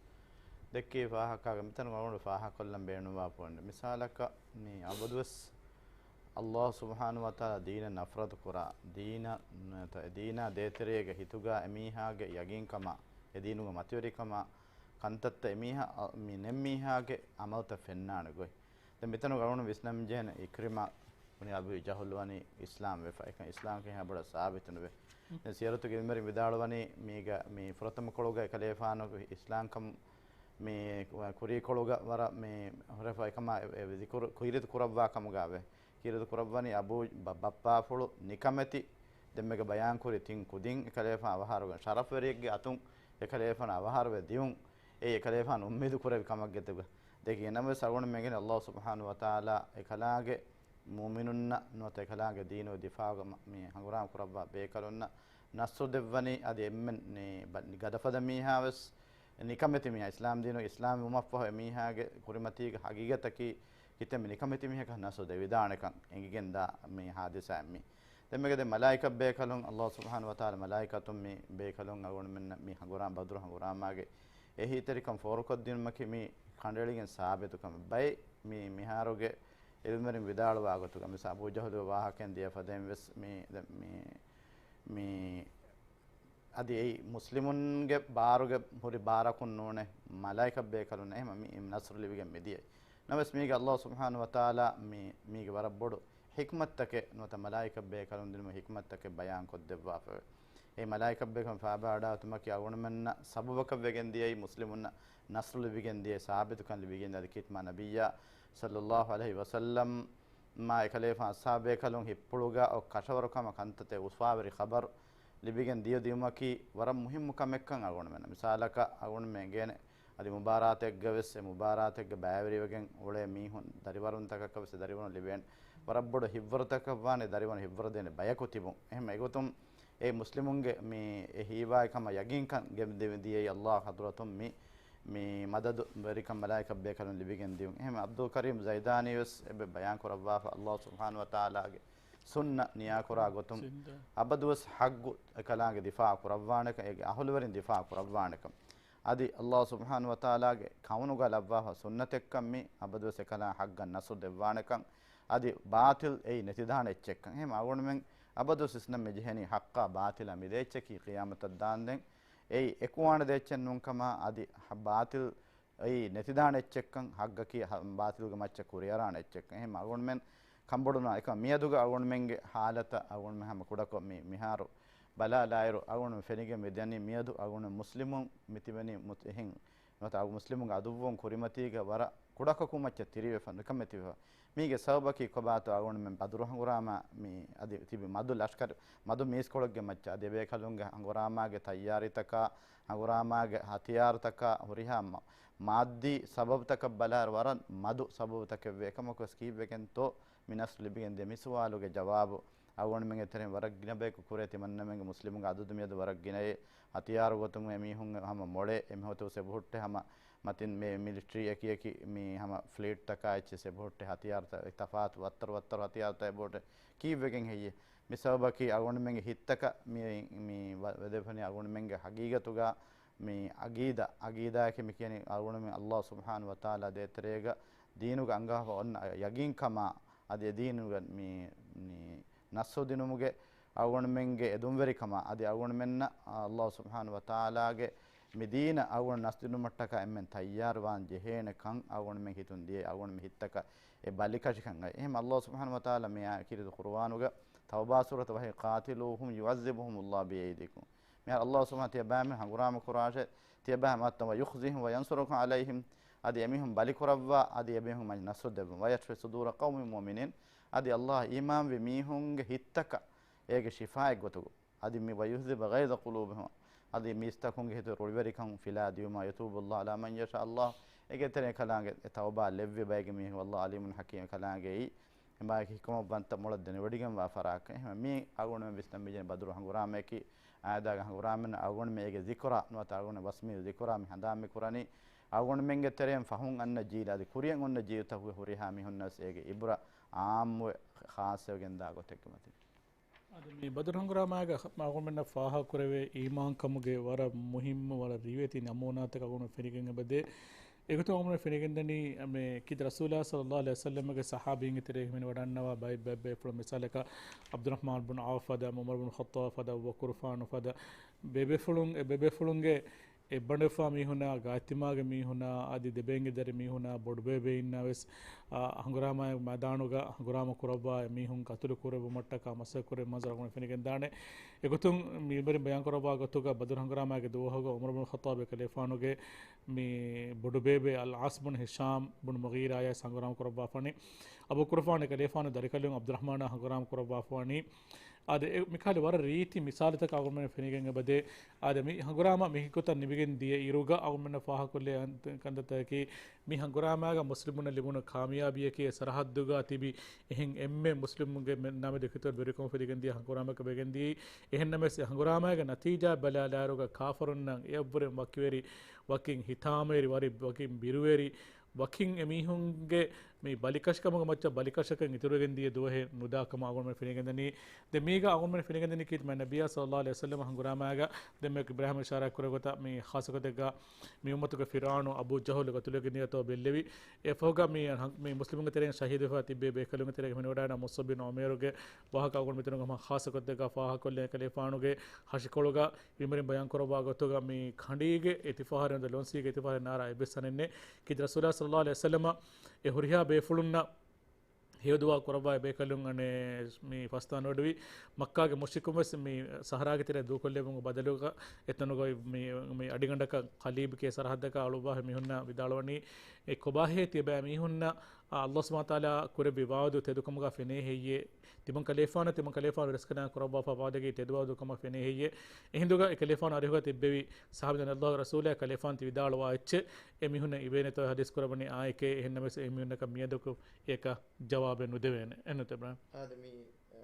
ދެއްކި ފާހަކާގެ މިތަނުގަ އަޅުގަނޑު ފާހަކޮށްލަން ބޭނުންވާ ޕޮއިންޓް. މިސާލަކަށް މި އަބަދުވެސް ﷲ ސުބްޙާނަހޫ ވަތަޢާލާ ދީނަށް ނަފްރަތު ކުރާ، ދީނަށް ނުވަތަ އެ ދީނާ ދޭތެރޭގެ ހިތުގަ އެމީހާގެ ޔަގީންކަމާ، އެ ދީނުގެ މަތިވެރިކަމާ، ކަންތައްތައް އެމީހާ، މި ނެތް މީހާގެ ޢަމަލުތައް ފެންނާނެ ގޮތް. ދެން މިތަނުގަ އަޅުން ވިސްނަންޖެހޭނެ އިކްރިމާ ބުނި އަބޫ ޖަހުލު ވަނީ އިސްލާމް ވެފަ އެކަން އިސްލާމް ކިހާ ބޮޑަށް ސާބިތުނުވެ. ދެން ސިޔަރަތުގެ އިލްމުވެރިން ވިދާޅުވަނީ މީގަ މި ފުރަތަމަ ކޮޅުގަ އެކަލޭފާނު އިސްލާމްކަން މި ކުރީކޮޅުގަ ވަރަށް މި ހުރެފަ އެކަމާ އެ، އެ ޒިކުރު ކުރިތި ކުރައްވާ ކަމުގަ ވެ. ކީރިތި ކުރައްވަނީ އަބޫ ބަ-، ބައްޕާފުޅު ނިކަމެތި ދެންމެގަ ބަޔާންކުރި ތިން ކުދިން އެކަލޭފާން އަވަހާރަވެ ޝަރަފްވެރިއެއްގެ އަތުން އެކަލޭފާން އަވަހާރަވެ ދިޔުން އެއީ އެކަލޭފާން އުއްމީދު ކުރެވި ކަމެއްގެ ދުގަ. ދެކި އެނަމަވެސް އަޅުގަނޑުމެންގެ އައްލާހު ސުބްޙާނަހު ވަތަޢާލާ އެކަލާނގެ މުއުމިނުންނަށް ނުވަތަ އެކަލާނގެ ދީނުގެ ދިފާޢުގަ މަ-، މި ހަނގުރާމަ ކުރައްވާ ބޭކަލުންނަށް ނަޞްރު ދެއްވަނީ އަދި އެންމެން ނި-، ބަ-، ގަދަފަދަ މީހާވެސް ނިކަމެތި މީހާ، އިސްލާމް ދީނު އިސްލާމް ވުމަށްފަހު އެމީހާގެ ކުރިމަތީގެ ހަގީގަތަކީ ކިތަންމެ ނިކަމެތި މީހަކަށް ނަޞްރު ދެވިދާނެކަން އެނގިގެންދާ މި ހާދިސާއެއް މީ. ދެންމެގެ ދެ މަލާއިކަ ބޭކަލުން، އައްލާހު ސުބްޙާނަހު ވަތަޢާލާ މަލާއިކަތުން މި ބޭކަލުން އަޅުގަނޑުމެންނަށް މި ހަނގުރާމަ، ބަދުރު ހަނގުރާމާގެ އެހީތެރިކަން ފޯރުކޮށްދިނުމަކީ މި ކަނޑައެޅިގެން ސާބިތުކަމެއް. ބައެއް މި މިހާރުގެ އިލްމުވެރިން ވިދާޅުވާ ގޮތުގަ މިސާ އަބޫ ޖަހުލުގެ ވާހަކައިން ދިޔަ ފަދައިން ވެސް މި، ދެ-، މި، މި އަދި އެއީ މުސްލިމުންގެ ބާރުގެ ހުރި ބާރަކުން ނޫނޭ، މަލާއިކަ ބޭކަލުން އެހެން މި ނަޞްރު ލިބިގެން މިދިޔައީ. ނަމަވެސް މީގެ އައްލާހު ސުބްޙާނަހު ވަތަޢާލާ މި، މީގެ ވަރަށް ބޮޑު ޙިކްމަތްތަކެއް ނުވަތަ މަލާއިކަ ބޭކަލުން ދިނުމުގެ ޙިކްމަތްތަކެއް ބަޔާން ކޮށްދެއްވާފައެވެ. އެ މަލާއިކަ ބޭކަލުން ފާބާވަޑާއިގަތުމަކީ އަޅުގަނޑުމެންނަށް ސަބަބަކަށް ވެގެން ދިޔައީ މުސްލިމުންނަށް ނަޞްރު ލިބިގެން ދިޔައީ ސާބިތުކަން ލިބިގެން ދިޔައީ އަދި ކީރިތި މާ ނަބިއްޔާ ޞައްލައްލާހު ޢަލައިހި ވަސައްލަމް މާ އެކަލޭފާން އަޞްޙާބު ބޭކަލުން ހިތްޕުޅުގަ އޮތް ކަށަވަރު ކަމަށް ކަންތައްތައް އުފާވެރި ޚަބަރު ލިބިގެން ދިޔަ ދިޔުމަކީ ވަރަށް މުހިއްމު ކަމެއްކަން އަޅުގަނޑުމެންނަށް. މިސާލަކަށް އަޅުގަނޑުމެން އެނގޭނެ އަދި މުބާރާތެއްގަ ވެސް އެ މުބާރާތެއްގަ ބައިވެރިވެގެން އުޅޭ މީހުން ދަރިވަރުންތަކަކަށް ވެސް އެ ދަރިވަރުން ލިބޭނެ ވަރަށް ބޮޑު ހިތްވަރުތަކަށް ވާނެ ދަރިވަރުން ހިތްވަރު ދޭނެ ބަޔަކު ތިބުން. އެހެން އެގޮތުން އެ މުސްލިމުންގެ މި އެ ހީވާއި ކަމަށް ޔަގީންކަން ގެންދެވި ދިޔައީ އައްލާހު ޙަޟްރަތުން މި، މި މަދަދު ވެރިކަން މަލާއިކަ ބޭކަލުން ލިބިގެން ދިޔުން. އެހެން ޢަބްދުލް ކަރީމް ޒައިދާނީ ވެސް އެބަ ބަޔާން ކުރައްވާފަ އައްލާހު ސުބްޙާނަހު ވަތަޢާލާގެ ސުންނަ ނިޔާކުރާ ގޮތުން ސުންނަ. އަބަދުވެސް ޙައްޤު އެކަލާނގެ ދިފާޢު ކުރައްވާނެކަން، އޭގެ އަހުލުވެރިން ދިފާޢު ކުރައްވާނެކަން. އަދި އައްލާހު ސުބްޙާނަހު ވަތަޢާލާގެ ކައުނުގަ ލައްވާފަ ސުންނަތެއްކަން މި އަބަދުވެސް އެކަލާނގެ ޙައްޤަށް ނަޞްރު ދެއްވާނެކަން. އަދި ބާޠިލް އެއީ ނެތިދާނެ އެއްޗެއްކަން. އެހެން އަޅުގަނޑުމެން އަބަދުވެސް ވިސްނަން މި ޖެހެނީ ޙައްޤާ ބާޠިލާ މި ދެ އެއްޗަކީ ޤިޔާމަތަށް ދާންދެން އެއީ އެކުވާނެ ދެ އެއްޗެއް ނޫންކަމާ އަދި ޙަ-، ބާޠިލް އެއީ ނެތިދާނެ އެއްޗެއްކަން ޙައްޤަކީ ޙަ-، ބާޠިލްގެ މައްޗަށް ކުރިއަރާނެ އެއްޗެއްކަން. އެހެން އަޅުގަނޑުމެން ކަންބޮޑުނާ އެކަމަށް މިއަދުގަ އަޅުގަނޑުމެންގެ ޙާލަތަށް އަޅުގަނޑުމެން ހަމަ ކުޑަކޮށް މި މިހާރު ބަލާލާއިރު އަޅުގަނޑުމެން ފެނިގެން މި ދަނީ މިއަދު އަޅުގަނޑު މުސްލިމުން މި ތިބެނީ މުތް-، އެހެން ނުވަތަ އަބު މުސްލިމުންގެ އަދުއްވުން ކުރިމަތީގަ ވަރަށް ކުޑަކޮށް މައްޗަށް ތިރިވެފަ ނިކަމެތިވެފަ. މީގެ ސަބަބަކީ ކޮބާތޯ އަޅުގަނޑުމެން ބަދުރު ހަނގުރާމާ މި އަދި ތިބި މަދު ލަޝްކަރު، މަދު މީސްކޮޅެއްގެ މައްޗަށް އަދި އެބޭކަލުންގެ ހަނގުރާމާގެ ތައްޔާރީތަކާ، ހަނގުރާމާގެ ހަތިޔާރުތަކާ ހުރިހާ މަ-، މާއްދީ ސަބަބުތަކަށް ބަލާއިރު ވަރަށް މަދު ސަބަބުތަކެއްވެ. އެކަމަކުވެސް ކީއްވެގެންތޯ މި ނަޞްރު ލިބިގެން ދިޔަ މި ސުވާލުގެ ޖަވާބު އަޅުގަނޑުމެންގެ ތެރެއިން ވަރަށް ގިނަ ބަޔަކު ކުރޭ. ތިމަންނަމެންގެ މުސްލިމުންގެ އަދަދު މިއަދު ވަރަށް ގިނައޭ. ހަތިޔާރު ގޮތުން އެމީހުން ހަމަ މޮޅޭ. އެމީހުން އެބަހުއްޓޭ ހަމަ މަތިން މި މިލިޓްރީ އެކި އެކި މި ހަމަ ފްލީޓްތަކާ އެއްޗެއް އެބަހުއްޓޭ ހަތިޔާރުތައް ތަފާތު ވައްތަރު ވައްތަރު ހަތިޔާރުތައް އެބަހުއްޓޭ. ކީއްވެގެން ހެއްޔޭ؟ މި ސަބަބަކީ އަޅުގަނޑުމެންގެ ހިތްތަކަށް މި، މި ވަ-، ވެދެފަނި އަޅުގަނޑުމެންގެ ހަގީގަތުގަ މި އަގީދާ، އަގީދާއަކީ މި ކިޔަނީ އަޅުގަނޑުމެން އައްލާހު ސުބްޙާނަހު ވަތަޢާލާ ދޭތެރޭގަ ދީނުގަ އަންގާފަ އޮންނަ ޔަގީންކަމާ އަދި އެ ދީނުގަ މި، މި ނަޞްރު ދިނުމުގެ އަޅުގަނޑުމެންގެ އެދުންވެރިކަމާ އަދި އަޅުގަނޑުމެންނަށް އައްލާހު ސުބްޙާނަހު ވަތަޢާލާގެ މި ދީނަށް އަޅުގަނޑު ނަޞްރު ދިނުމަށްޓަކާ އެންމެން ތައްޔާރުވާން ޖެހޭނެކަން އަޅުގަނޑުމެން ހިތުން ދިޔައީ އަޅުގަނޑުމެން ހިތްތަކަށް އެ ބަލިކަށިކަން އައި. އެހެން އައްލާހު ސުބްޙާނަހު ވަތަޢާލާ މި އާ-، ކީރިތި ޤުރުއާނުގަ ތައުބާ ސޫރަތަށް ވަޙީ، "قاتلوهم يعذبهم الله بأيديكم." މިހާރު އައްލާހު ސުބްޙާނަހު ތިޔަބައިމީހުން ހަނގުރާމަ ކުރާށޭ، ތިޔަބައިމީހުން އަތްތަން، "ويخزهم وينصركم عليهم." އަދި އެމީހުން ބަލިކުރައްވާ، އަދި އެމީހުން މައްޗަށް ނަޞްރު ދެއްވުން. "ويشف صدور قوم مؤمنين." އަދި އައްލާހު އީމާންވި މީހުންގެ ހިތްތަކަށް އޭގެ ޝިފާއެއް ގޮތުގަ. އަދި މި، "ويذهب غيظ قلوبهم." އަދި މީސްތަކުންގެ ހިތު ރުޅިވެރިކަން ފިލާ ދިޔުމަށް، "ويتوب الله على من يشاء." އައްލާހު އޭގެ ތެރެއިން އެކަލާނގެ އެ ތައުބާ ލެއްވި ބައެއްގެ މީހުން، "والله عليم حكيم." އެކަލާނގެ އެއީ އެބައި ހިކުމަތްވަންތަ މޮޅަށް ދެނެވޮޑިގެންވާ ފަރާތް. އެހެން މީ އަޅުގަނޑުމެން ވިސްނަން މިޖެހޭ ބަދުރު ހަނގުރާމައަކީ އާދާގެ ހަނގުރާމައިން އަޅުގަނޑުމެން އޭގެ ޒިކުރާ ނުވަތަ އަޅުގަނޑު ވަސްމީ ޒިކުރާ މި ހަނދާން މި ކުރަނީ އަޅުގަނޑުމެންގެ ތެރެއިން ފަހުން އަންނަ ޖީލަށް އަދި ކުރިއަށް އޮންނަ ޖީލުތަކުގެ ހުރިހާ މީހުންނަށް ވެސް އޭގެ އިބުރަ އާއްމުވެ ޚާއްޞަވެގެންދާ ގޮތެއްގެ މަތިން. އަދި މި ބަދުރު ހަނގުރާމައިގަ އަޅުގަނޑުމެންނަށް ފާހަގަކުރެވޭ އީމާންކަމުގެ ވަރަށް މުހިއްމު، ވަރަށް ރިވެތި ނަމޫނާތަކެއް އަޅުގަނޑު ފެނިގެން އެބަދޭ. އެގޮތުން އަޅުގަނޑު ފެނިގެންދަނީ މި ކީރިތި ރަސޫލާ ޞައްލައްލާހު ޢަލައިހި ވަސައްލަމްގެ ޞަޙާބީންގެ ތެރޭގަ ހިމެނިވަޑަންނަވާ ބައެއް ބައެއް ބޭފުޅުން، މިސާލަކަށް ޢަބްދުއްރަޙްމާން ބުން ޢައުފް ފަދަ، ޢުމަރު ބުން ޚައްޠާބް ފަދަ، އަބޫބަކުރު ފާނު ފަދަ ބޭބޭފުޅުން، އެ ބޭބޭފުޅުންގެ އެއްބަނޑުވެފާ މީހުނާ، ގާތްތިމާގެ މީހުނާ، އަދި ދެބޭންގެ ދަރި މީހުނާ، ބޮޑުބޭބެއިންނާ ވެސް، އާ، ހަނގުރާމައިގެ މައިދާނުގަ ހަނގުރާމަ ކުރައްވާ އެމީހުން ޤަތުލު ކުރެއްވުމަށްޓަކާ މަސައްކަތް ކުރި މަންޒަރު އަޅުގަނޑު ފެނިގެންދާނެ. އެގޮތުން މި މިންވަރުން ބަޔާން ކުރައްވާ ގޮތުގަ ބަދުރު ހަނގުރާމައިގެ ދުވަހުގަ ޢުމަރު ބިން ޚައްޠާބު އެކަލޭފާނުގެ މި ބޮޑުބޭބެ އަލް ޢާޞް ބުން ހިޝާމް ބުން މުޣީރާޔާ ހަނގުރާމަ ކުރައްވާފާނީ. އަބޫ ޤުރުފާން އެކަލޭފާނު ދަރިކަލުން ޢަބްދުއްރަޙްމާނާ ހަނގުރާމަ ކުރައްވާފާނީ. އާދެ، އެ މިކަހަލަ ވަރަށް ރީތި މިސާލުތަކާ އަޅުގަނޑުމެން ފެނިގެން އެބަދޭ. އާދެ، މި ހަނގުރާމަ މިހިކޮތަށް ނިމިގެން ދިޔަ އިރުގަ އަޅުގަނޑުމެންނަށް ފާހަގަކޮށްލޭ ކަންތައްތަކަކީ، މި ހަނގުރާމައިގަ މުސްލިމުންނަށް ލިބުނު ކާމިޔާބީއަކީ އެ ސަރަހައްދުގަ ތިބި އެހެން އެންމެ މުސްލިމުންގެ މެ-، ނަމެދު ކިތައް ބިރުކަމަށް ފެދިގެން ދިޔަ ހަނގުރާމައަކަށް ވެގެން ދިޔައީ. އެހެންނަމަވެސް އެ ހަނގުރާމައިގެ ނަތީޖާ ބަލާލާއިރުގަ ކާފަރުންނަށް އެއަށްވުރެން ވަކިވެރި، ވަކިން ހިތާމަވެރި، ވަރި، ވަކިން ބިރުވެރި، ވަކިން އެމީހުންގެ މި ބަލިކަށިކަމުގެ މައްޗަށް ބަލިކަށަކަށް އިތުރުވެގެން ދިޔަ ދުވަހެއް ނުދާ ކަމަށް އަޅުގަނޑުމެން ފެނިގެންދަނީ. ދެން މީގަ އަޅުގަނޑުމެން ފެނިގެންދަނީ ކީރިތި މާތް ނަބިއްޔާ ޞައްލައްލާހު ޢަލައިހި ވަސައްލަމަ ހަނގުރާމައިގަ ދެން މި އިބްރާހިމް އިޝާރާތް ކުރެއްވި ގޮތަށް މި ޚާއްޞަ ގޮތެއްގަ މި އުއްމަތުގެ ފިރްޢައުނު އަބޫ ޖަހުލު ގަތުލުވެގެން ދިޔަ ގޮތަށް ބެއްލެވި. އެ ފަހުގަ މި ހަން-، މި މުސްލިމުންގެ ތެރެއިން ޝަހީދުވެފަ ތިއްބެވި ބޭކަލުންގެ ތެރޭގަ މިނުވަޑައިގަންނަ މުޞްޢަބް ބިން ޢުމައިރުގެ ވާހަކަ އަޅުގަނޑު މިތަނުގަ ހަމަ ޚާއްޞަ ގޮތެއްގަ ފާހަގަކޮށްލެވޭ. ކަލޭފާނުގެ ހަށިކޮޅުގަ މިންވަރުން ބަޔާން ކުރައްވާ ގޮތުގަ މި ކަނޑީގެ އިތިފާހަރެއް ނުދޭ، ލޯންސީގެ އިތިފާހަރެއް ނާރާ އެއްވެސް ތަނެއް ނެތް. ކީރިތި ރަސޫލާ ޞައްލައްލާހު ޢަލައިހި ވަސައްލަމަ އެ ހުރިހާ ބޭފުޅުންނަށް ހެޔޮދުޢާ ކުރައްވާ ބޭކަލުން އަނެއް މި ފަސްދާން ވަޑުވި. މައްކާގެ މުޝްރިކުން ވެސް މި ސަހަރާގެ ތެރެއަށް ދޫކޮށްލެވުމުގެ ބަދަލުގަ އެތަނުގައި މި، މި އަޑިގަނޑަކަށް ޤަލީބް ކޭ ސަރަހައްދަކަށް އަޅުއްވާ މީހުންނަށް ވިދާޅުވަނީ، އެ ކޮބާހޭ ތިޔަބައިމީހުންނަށް އަ، ﷲ ސުބްޙާނަހޫ ވަތަޢާލާ ކުރެއްވި ވަޢުދު ތެދުކަމުގަ ފެނޭ ހެއްޔޭ؟ ތިމަން ކަލޭފާނު، ތިމަން ކަލޭފާނު ރަސްކަލާނގެ ކުރައްވާފަ ވަޢުދަކީ ތެދުވަޢުދު ކަމަށް ފެނޭ ހެއްޔޭ؟ އެހިނދުގަ އެ ކަލޭފާނު އަރިހުގަ ތިއްބެވި ޞަޙާބީން ﷲ ގެ ރަސޫލާ ކަލޭފާނު ތި ވިދާޅުވާ އެއްޗެއް އެ މީހުންނަށް އިވޭނެތޯ ޙަދީޘް ކުރައްވަނީ އާއެކޭ. އެހެންނަމަވެސް އެ މީހުންނަކަށް މިއަދަކު އެކަ ޖަވާބެއް ނުދެވޭނެ. އެންނުތެ ބްރާ؟ އާދެ، މި، އަ،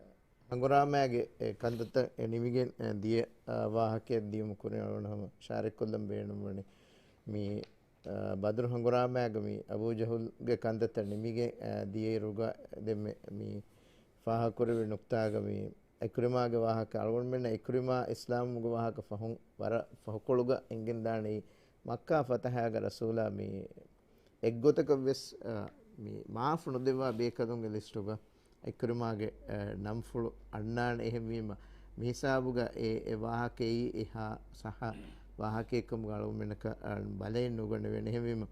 ހަނގުރާމައިގެ އެ ކަންތައްތައް އެ ނިމިގެން، އެ، ދިޔަ، އަ، ވާހަކައެއް ދިޔުމު ކުރިން އަޅުގަނޑު ހަމަ އިޝާރަތްކޮށްލަން ބޭނުންވަނީ. މި އާ، ބަދުރު ހަނގުރާމައިގަ މި އަބޫ ޖަހުލްގެ ކަންތައްތައް ނިމިގެން، އާ، ދިޔައިރުގަ ދެން މި، މި ފާހަގަކުރެއްވި ނުކްތާގަ މި އިކްރިމާގެ ވާހަކަ އަޅުގަނޑުމެންނަށް އިކްރިމާ އިސްލާމްވުމުގެ ވާހަކަ ފަހުން ވަރަށް ފަހުކޮޅުގަ އެނގެންދާނެ. މައްކާ ފަތަޙާގަ ރަސޫލާ މި އެއްގޮތަކަށް ވެސް، އާ، މި މާފު ނުދެއްވާ ބޭކަލުންގެ ލިސްޓުގަ އިކްރިމާގެ، އެ، ނަންފުޅު އަންނާނެ. އެހެންވީމަ، މިހިސާބުގަ އެ، އެ ވާހަކައީ އެހާ ސައްހަ ވާހަކައެއްކަމުގަ އަޅުގަނޑުމެންނަކަށް، އަ، ބަލައެއް ނުގަނެވޭނެ. އެހެންވީމަ،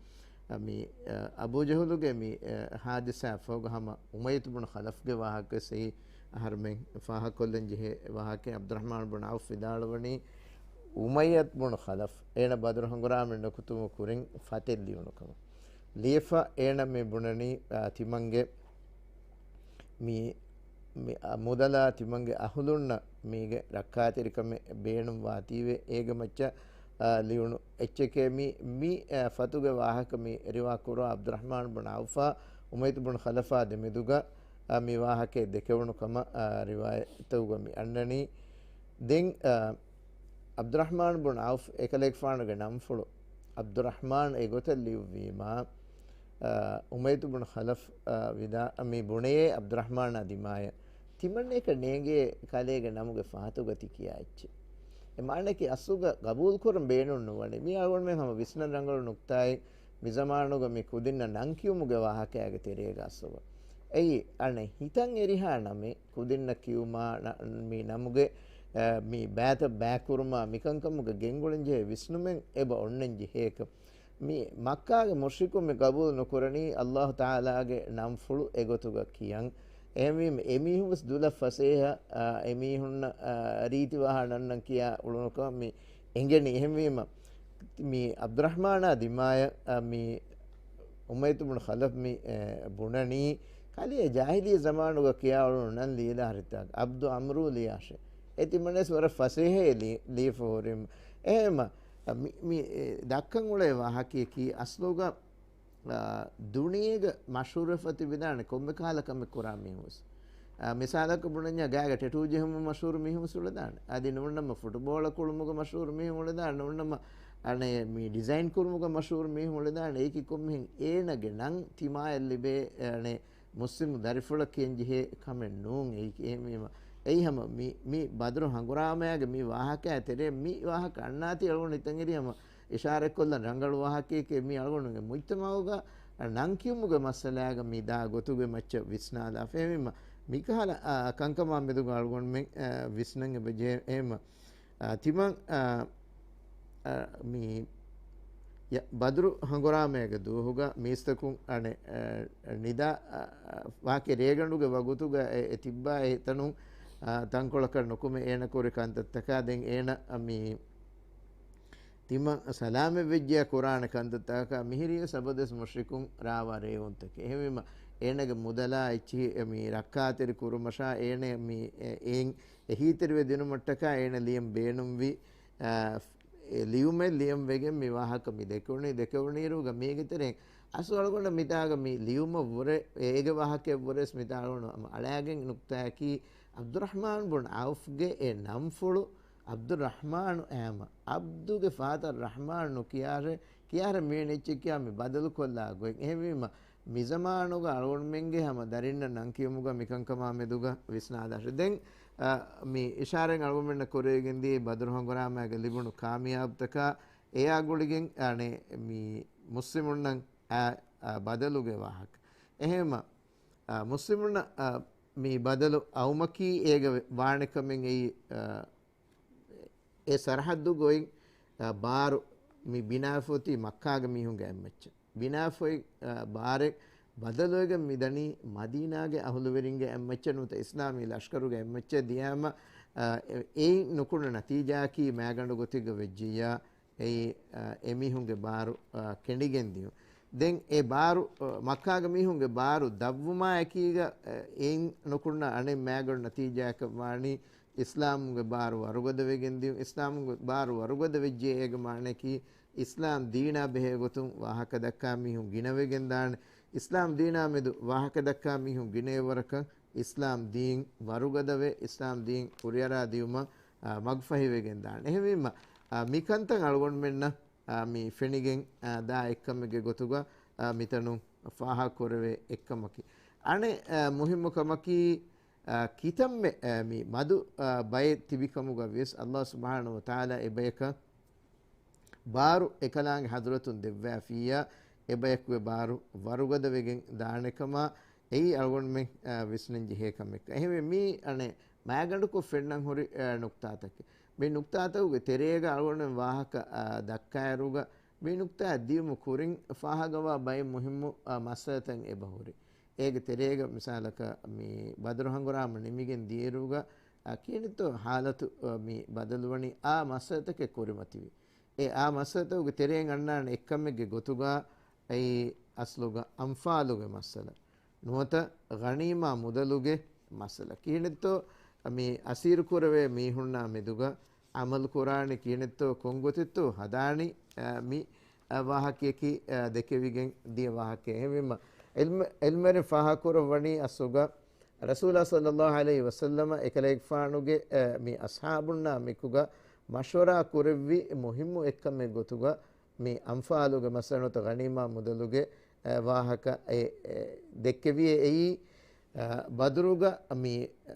އަ، މި، އަ، އަބޫ ޖަހުލުގެ މި، އަ، ހާދިސާ ފަހުގަ ހަމަ އުމައްޔަތު ބުނު ޚަލަފްގެ ވާހަކަ ވެސް އެހީ އަހަރުމެން ފާހަގަކޮށްލަން ޖެހޭ ވާހަކައެއް. ޢަބްދުއްރަޙްމާން ބުނު ޢައުފް ވިދާޅުވަނީ، އުމައްޔަތު ބުނު ޚަލަފް އޭނަ ބަދުރު ހަނގުރާމަ ނުކުތުމުގެ ކުރިން ފަތެއް ލިޔުނު ކަމަށް. ލިޔެފަ އޭނަ މި ބުނަނީ، އާ، ތިމަންގެ މި، މި، އާ، މުދަލާ ތިމަންގެ އަހުލުންނަށް މީގެ ރައްކާތެރިކަމެއް ބޭނުންވާތީވެ އޭގެ މައްޗަށް، އާ، ލިޔުނު އެއްޗެކޭ. މި، މި، އާ، ފަތުގެ ވާހަކަ މި ރިވާ ކުރާ ޢަބްދުއްރަޙްމާން ބުނު ޢައުފާ އުމައްޔަތު ބުނު ޚަލަފާ ދެމެދުގަ، އާ، މި ވާހަކައެއް ދެކެވުނު ކަމަށް، އާ، ރިވާޔަތުގަ މި އަންނަނީ. ދެން، އާ، ޢަބްދުއްރަޙްމާން ބުނު ޢައުފް އެކަލޭގެފާނުގެ ނަންފުޅު ޢަބްދުއްރަޙްމާން އެގޮތަށް ލިޔުއްވީމާ، އާ، އުމައްޔަތު ބުނު ޚަލަފް، އާ، ވިދާ-، މި ބުނެޔޭ ޢަބްދުއްރަޙްމާނާ ދިމާޔަށް، ތިމަންނައަކަށް ނޭނގޭ ކަލޭގެ ނަމުގެ ފަހަތުގަ ތި ކިޔާ އެއްޗެއް. އެ މާނައަކީ އަސްލުގަ ގަބޫލުކުރަން ބޭނުން ނުވަނީ. މީ އަޅުގަނޑުމެން ހަމަ ވިސްނަން ރަނގަޅު ނުކްތާއެއް. މިޒަމާނުގަ މި ކުދިންނަށް ނަން ކިޔުމުގެ ވާހަކައިގެ ތެރޭގަ އަސްލުގަ. އެއީ، އަނެއް ހިތަށް އެރިހާ ނަމެއް ކުދިންނަށް ކިޔުމާ، ނަ-، މި ނަމުގެ، އަ، މި ބައިތައް ބައިކުރުމާ، މިކަންކަމުގެ ގެންގުޅެން ޖެހޭ ވިސްނުމެއް އެބަ އޮންނަން ޖެހޭކަން. މި މައްކާގެ މުޝްރިކުން މި ގަބޫލު ނުކުރަނީ، ﷲ ތަޢާލާގެ ނަންފުޅު އެގޮތުގަ ކިޔަން. އެހެންވީމަ، އެމީހުން ވެސް ދުލަށް ފަސޭހަ، އަ، އެމީހުންނަށް، އަ، ރީތި ވާހަކަ ނަންނަން ކިޔާ އުޅުނުކަމަށް މި އެނގެނީ. އެހެންވީމަ، މި ޢަބްދުއްރަޙްމާނާ ދިމާޔަށް، އަ، މި އުމައްޔަތު ބުނު ޚަލަފް މި، އެ، ބުނަނީ، ކަލޭ ޖާހިލީ ޒަމާނުގަ ކިޔާ އުޅުނު ނަން ލިޔެލާ ހަރިތާ، ޢަބްދު ޢަމްރޫ ލިޔާށޭ. އެ ތިމަންނަސް ވަރަށް ފަސޭހައެއް ލި-، ލިޔެފަ ހުރީމަ. އެހެންމަ، މި، މި، އެ، ދައްކަން އުޅޭ ވާހަކަޔަކީ އަސްލުގަ، އާ، ދުނިޔޭގަ މަޝްހޫރުވެފަ ތިބިދާނެ ކޮންމެ ކަހަލަ ކަމެއް ކުރާ މީހުން ވެސް. އާ، މިސާލަކަށް ބުނަންޏާ ގާގަ ޓެޓޫ ޖެހުމަށް މަޝްހޫރު މީހުން ވެސް އުޅެދާނެ. އަދި ނޫންނަމަ ފުޓުބޯޅަ ކުޅުމުގަ މަޝްހޫރު މީހުން އުޅެދާނެ. ނޫންނަމަ އަނެއް މި ޑިޒައިން ކުރުމުގަ މަޝްހޫރު މީހުން އުޅެދާނެ. އެއީކީ ކޮންމެހެން އޭނަގެ ނަން ތިމާޔަށް ލިބޭ، އަނެއް މުސްލިމު ދަރިފުޅަށް ކިޔަން ޖެހޭ ކަމެއް ނޫން. އެއީ އެހެންވީމަ، އެއީ ހަމަ މި، މި ބަދުރު ހަނގުރާމައިގެ މި ވާހަކައާ ތެރޭ މި ވާހަކަ އަންނާތީ އަޅުގަނޑު ހިތަށް އެރި ހަމަ އިޝާރަތްކޮށްލަން ރަނގަޅު ވާހަކައެކޭ. މި އަޅުގަނޑުގެ މުޖްތަމަޢުގަ ނަން ކިޔުމުގެ މައްސަލާގަ މި ދާ ގޮތުގެ މައްޗަށް ވިސްނާލާފަ. އެހެންވީމަ، މިކަހަލަ، އާ، ކަންކަމާ މެދުގަ އަޅުގަނޑުމެން، އާ، ވިސްނަން އެބަޖެހޭ. އެހެންމަ، އާ، ތިމަން، އާ، އަ، މި ޔަ-، ބަދުރު ހަނގުރާމައިގެ ދުވަހުގަ މީސްތަކުން އަނެއް، އަ، ނިދާ، އަ، އަ، ވާކި ރޭގަނޑުގެ ވަގުތުގަ އެ، އެ ތިއްބާ އެތަނުން، އަ، ތަންކޮޅަކަށް ނުކުމެ އޭނަ ކުރި ކަންތައްތަކާ ދެން އޭނަ، އަ، މި ތިމަން ސަލާމަތްވެއްޖެޔާ ކުރާނެ ކަންތައްތަކަކާ މިހިރީ ސަބަދެސް މުޝްރިކުން ރާވާ ރޭވުންތަކެއް. އެހެންވީމަ އޭނަގެ މުދަލާ އެއްޗިހި މި ރައްކާތެރި ކުރުމަށާ އޭނަ މި އެ-، އެއިން އެހީތެރިވެ ދިނުމަށްޓަކާ އޭނަ ލިޔަން ބޭނުންވި، އަ، އެ ލިޔުމެއް ލިޔަން ވެގެން މި ވާހަކަ މި ދެކެވުނީ. ދެކެވުނީރުގަ މީގެ ތެރެއިން އަސްލު އަޅުގަނޑަށް މިތާގަ މި ލިޔުމަށް ވުރެ، އޭގެ ވާހަކައެއް ވުރެސް މިތާ އަޅުގަނޑު ހަމަ އަޅާގެން ނުކްތާއަކީ ޢަބްދުއްރަޙްމާން ބުން ޢައުފްގެ އެ ނަންފުޅު ޢަބްދުއްރަޙްމާނު އައިމަ، ޢަބްދުގެ ފާތަށް ރަޙްމާން ނުކިޔާށޭ، ކިޔާށޭ މިވެނި އެއްޗެއް ކިޔާ މި ބަދަލު ކޮށްލާ ގޮތް. އެހެންވީމަ، މިޒަމާނުގަ އަޅުގަނޑުމެންގެ ހަމަ ދަރިންނަށް ނަން ކިޔުމުގަ މިކަންކަމާ މެދުގަ ވިސްނާލާށޭ. ދެން، އަ، މި އިޝާރަތް އަޅުގަނޑުމެންނަށް ކުރެވިގެން ދިޔައީ ބަދުރު ހަނގުރާމައިގަ ލިބުނު ކާމިޔާބުތަކާ އެއާ ގުޅިގެން، އަނެއް، މި މުސްލިމުންނަށް އަ، އަ، ބަދަލުގެ ވާހަކަ. އެހެންމަ، އަ، މުސްލިމުންނަށް، އަ، މި ބަދަލު އައުމަކީ އޭގަ ވެ-، ވާނެ ކަމެއް އެއީ، އަ، އެ ސަރަހައްދު ގޮތް، އަ، ބާރު މި ބިނާފޮތީ މައްކާގެ މީހުންގެ އެއްމެއްޗެއް. ބިނާފޮތް، އަ، ބާރެއް ބަދަލުވެގެން މިދަނީ މަދީނާގެ އަހުލުވެރިންގެ އެއްމެއްޗެއް ނުވަތަ އިސްލާމީ ލަޝްކަރުގެ އެއްމެއްޗެއް ދިޔާމަ، އަ، އެ-، އެއިން ނުކުންނަ ނަތީޖާއަކީ މައިގަނޑު ގޮތެއްގަ ވެއްޖިއްޔާ، އެއީ، އަ، އެމީހުންގެ ބާރު، އަ، ކެނޑިގެން ދިޔުން. ދެން އެ ބާރު، އަ، މައްކާގެ މީހުންގެ ބާރު ދަށްވުމާއެކީގަ، އަ، އެއިން ނުކުންނަ އަނެއް މައިގަނޑު ނަތީޖާއަކަށް ވާނީ، އިސްލާމުގެ ބާރު ވަރުގަދަވެގެން ދިޔުން. އިސްލާމުގެ ބާރު ވަރުގަދަވެއްޖެ އޭގެ މާނައަކީ، އިސްލާމް ދީނާ ބެހޭ ގޮތުން ވާހަކަ ދައްކާ މީހުން ގިނަވެގެން ދާނެ. އިސްލާމް ދީނާ މެދު ވާހަކަ ދައްކާ މީހުން ގިނައެއް ވަރަކަށް އިސްލާމް ދީން ވަރުގަދަވެ، އިސްލާމް ދީން ކުރިއަރާ ދިޔުމަށް، އާ، މަގުފަހިވެގެން ދާނެ. އެހެންވީމަ، އާ، މިކަންތައް އަޅުގަނޑުމެންނަށް، އާ، މި ފެނިގެން، އާ، ދާ އެއްކަމެއްގެ ގޮތުގަ، އާ، މިތަނުން ފާހަގަކުރެވޭ އެއްކަމަކީ. އަނެއް، އާ، މުހިއްމު ކަމަކީ، އާ، ކިތަންމެ، އާ، މި މަދު، އާ، ބައެއް ތިބިކަމުގަ ވިޔަސް ﷲ ސުބްޙާނަހޫ ވަތަޢާލާ އެބަޔަކަށް ބާރު އެކަލާނގެ ޙަޟްރަތުން ދެއްވާފިއްޔާ، އެބަޔަކުގެ ބާރު ވަރުގަދަވެގެން ދާނެކަމާ، އެއީ އަޅުގަނޑުމެން، އަ، ވިސްނަން ޖެހޭ ކަމެއް. އެހެންވެ، މީ އަނެއް މާގަނޑުކޮށް ފެންނަން ހުރި، އަ، ނުކްތާތަކެއް. މި ނުކްތާތަކުގެ ތެރޭގަ އަޅުގަނޑުމެން ވާހަކަ، އަ، ދައްކާއިރުގަ، މި ނުކްތާ ދިޔުމު ކުރިން ފާހަގަވާ ބައެއް މުހިއްމު، އަ، މައްސަލަތައް އެބަހުރި. އޭގެ ތެރޭގަ މިސާލަކަށް މި ބަދުރު ހަނގުރާމަ ނިމިގެން ދިޔައިރުގަ، އަ، ކިހިނެއްތޯ ޙާލަތު، އަ، މި ބަދަލުވަނީ އާ މައްސަލަތަކެއް ކުރިމަތިވި. އެ އާ މައްސަލަތަކުގެ ތެރެއިން އަންނާނެ އެއްކަމެއްގެ ގޮތުގަ އެއީ އަސްލުގަ އަންފާލުގެ މައްސަލަ. ނުވަތަ ޣަނީމާ މުދަލުގެ މައްސަލަ. ކިހިނެއްތޯ މި އަސީރު ކުރެވޭ މީހުންނާ މެދުގަ ޢަމަލު ކުރާނީ ކިހިނެއްތޯ ކޮންގޮތެއްތޯ ހަދާނީ، އަ، މި، އަ، ވާހަކަޔަކީ، އަ، ދެކެވިގެން ދިޔަ ވާހަކައެއް. އެހެންވީމަ، ޢިލްމު-، ޢިލްމުވެރިން ފާހަގަކުރައްވަނީ އަސްލުގަ ރަސޫލާ ޞައްލައްލާހު ޢަލައިހި ވަސައްލަމަ އެކަލޭގެފާނުގެ، އަ، މި އަޞްޙާބުންނާ މެކުގަ މަޝްވަރާ ކުރެއްވި މުހިއްމު އެއްކަމެއް ގޮތުގަ މި އަންފާލުގެ މައްސަލަ ނުވަތަ ޣަނީމާ މުދަލުގެ، އަ، ވާހަކަ އެ، އެ، ދެއްކެވިއޭ އެއީ، އަ، ބަދުރުގަ މި، އަ،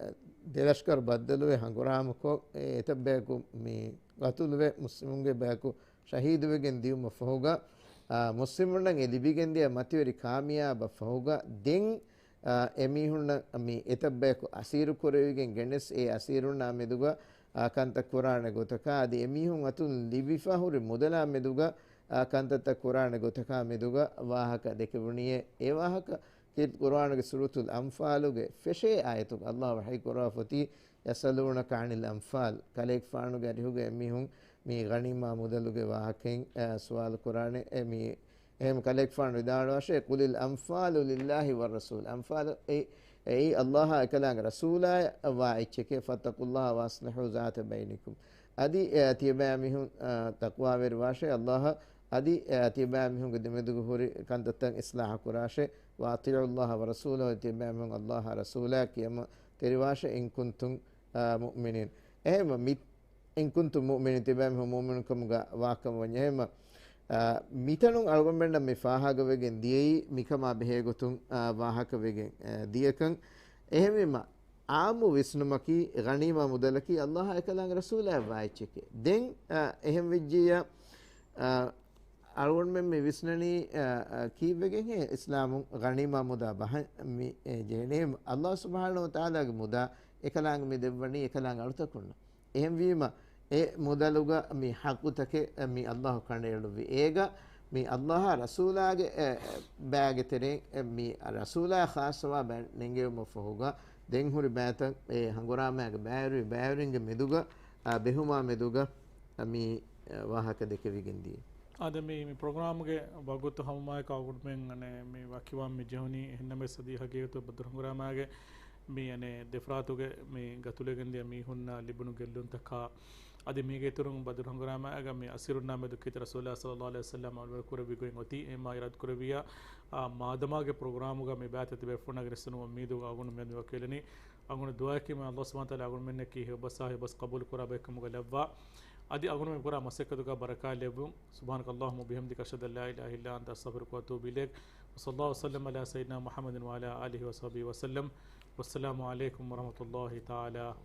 ދެލަޝްކަރު ބައްދަލުވެ ހަނގުރާމަކޮށް، އެ، އެތައް ބަޔަކު މި ގަތުލުވެ މުސްލިމުންގެ ބަޔަކު ޝަހީދުވެގެން ދިޔުމަށް ފަހުގަ، އާ، މުސްލިމުންނަށް އެ ލިބިގެންދިޔަ މަތިވެރި ކާމިޔާބަށް ފަހުގަ ދެން، އާ، އެމީހުންނަށް މި އެތައް ބަޔަކު އަސީރު ކުރެވިގެން ގެނެސް އެ އަސީރުންނާ މެދުގަ، އާ، ކަންތައް ކުރާނެ ގޮތަކާ އަދި އެމީހުން އަތުން ލިބިފަ ހުރި މުދަލާ މެދުގަ، އާ، ކަންތައްތައް ކުރާނެ ގޮތަކާ މެދުގަ ވާހަކަ ދެކެވުނީއޭ. އެ ވާހަކަ ކީރިތި ޤުރުއާނުގެ ސޫރަތުލް އަންފާލުގެ ފެށޭ އާޔަތުގަ ﷲ ވަޙީ ކުރާފަތީ، يسألونك عن الأنفال، ކަލޭގެފާނުގެ އަރިހުގަ އެމީހުން މި ޣަނީމާ މުދަލުގެ ވާހަކައިން، އަ، ސުވާލު ކުރާނެ، އެ، މި، އެހެން ކަލޭގެފާނު ވިދާޅުވާށޭ، قل الأنفال لله والرسول، އަންފާލު އެ، އެއީ ﷲ އާ އެކަލާނގެ ރަސޫލާ ވާ އެއްޗެކޭ، فاتقوا الله وأصلحوا ذات بينكم. އަދި، އެ، ތިޔަބައިމީހުން، އަ، ތަޤްވާވެރިވާށޭ ﷲ އަށް، އަދި، އެ، ތިޔަބައިމީހުންގެ ދެމެދުގަ ހުރި ކަންތައްތައް އިޞްލާޙު ކުރާށޭ، وأطيعوا الله ورسوله، ތިޔަބައިމީހުން ﷲ އާ ރަސޫލާ ކިޔަމަ ތެރިވާށޭ، إن كنتم، އަ، مؤمنين. އެހެންވެ، މި، إن كنتم مؤمنين، ތިބާމީހުން މުއުމިނުކަމުގަ ވާކަމަށް ވަންޏާ. އެހެންވެ، އަ، މިތަނުން އަޅުގަނޑުމެންނަށް މި ފާހަގަވެގެން ދިޔައީ މިކަމާ ބެހޭގޮތުން، އަ، ވާހަކަވެގެން، އަ، ދިޔަކަން. އެހެންވީމަ، ޢާއްމު ވިސްނުމަކީ، ޣަނީމާ މުދަލަކީ ﷲ އާ އެކަލާނގެ ރަސޫލާ ވާ އެއްޗެކޭ. ދެން، އަ، އެހެން ވެއްޖިއްޔާ، އަ، އަޅުގަނޑުމެން މި ވިސްނަނީ، އަ، އަ، ކީއްވެގެންހޭ އިސްލާމުން ޣަނީމާ މުދާ ބަހަން މި، އެ، ޖެހެނީ؟ ﷲ ސުބްޙާނަހޫ ވަތަޢާލާގެ މުދާ އެކަލާނގެ މި ދެއްވަނީ އެކަލާނގެ އަޅުތަކުންނަށް. އެހެންވީމަ، އެ މުދަލުގަ މި ޙައްޤުތަކެއް މި ﷲ ކަނޑައެޅުއްވި. އޭގަ މި ﷲ އާ ރަސޫލާގެ، އެ، ބައިގެ ތެރެއިން، އެ، މި ރަސޫލާ ޚާއްޞަވާ ބައެއް ނެންގެވުމަށް ފަހުގަ ދެން ހުރި ބައިތައް އެ ހަނގުރާމައިގެ ބައިވެރި، ބައިވެރިންގެ މެދުގަ، އާ، ބެހުމާ މެދުގަ މި، އެ، ވާހަކަ ދެކެވިގެން ދިޔަ. އާދެ، މި، މި ޕްރޮގްރާމްގެ ވަގުތު ހަމަމާއެކު އަޅުގަނޑުމެން އަނެއް މި ވަކިވާން މި ޖެހުނީ. އެހެންނަމަވެސް އަދި ހަގީގަތު ބަދުރު ހަނގުރާމައިގެ މި އަނެއް ދެފަރާތުގެ މި ގަތުލެގެން ދިޔަ މީހުންނަށް ލިބުނު ގެއްލުންތަކާ އަދި މީގެ އިތުރުން ބަދުރު ހަނގުރާމައިގަ މި އަސީރުންނާ މެދު ކީރިތި ރަސޫލާ ޞައްލައްލާހު ޢަލައިހި ވަސައްލަމް އަމަލު ކުރެއްވި ގޮތް އޮތީ. އެ މާ އިރާދަ ކުރެއްވިއްޔާ، އާ، މާދަމާގެ ޕްރޮގްރާމުގަ މި ބައިތައް ތިބޭފުޅުންނާ ގެނެސްދިނުމުގެ އުއްމީދުގަ އަޅުގަނޑު މިއަދު ވަކިވެލަނީ. އަޅުގަނޑު ދުޢާއެކީ މާތް ﷲ ސުބްޙާނަހޫ ވަތަޢާލާ އަޅުގަނޑުމެންނަކީ ހެޔޮ ބަސް އާ ހެޔޮ ބަސް ޤަބޫލު ކުރާ ބައެއްކަމުގަ ލައްވާ. އަދި އަޅުގަނޑުމެން ކުރާ މަސައްކަތުގަ ބަރަކާތް ލެއްވުން. سبحانك اللهم وبحمدك، أشهد أن لا إله إلا أنت، أستغفرك وأتوب إليك. وصلى الله وسلم على سيدنا محمد وعلى آله وصحبه وسلم. والسلام عليكم ورحمة الله تعالى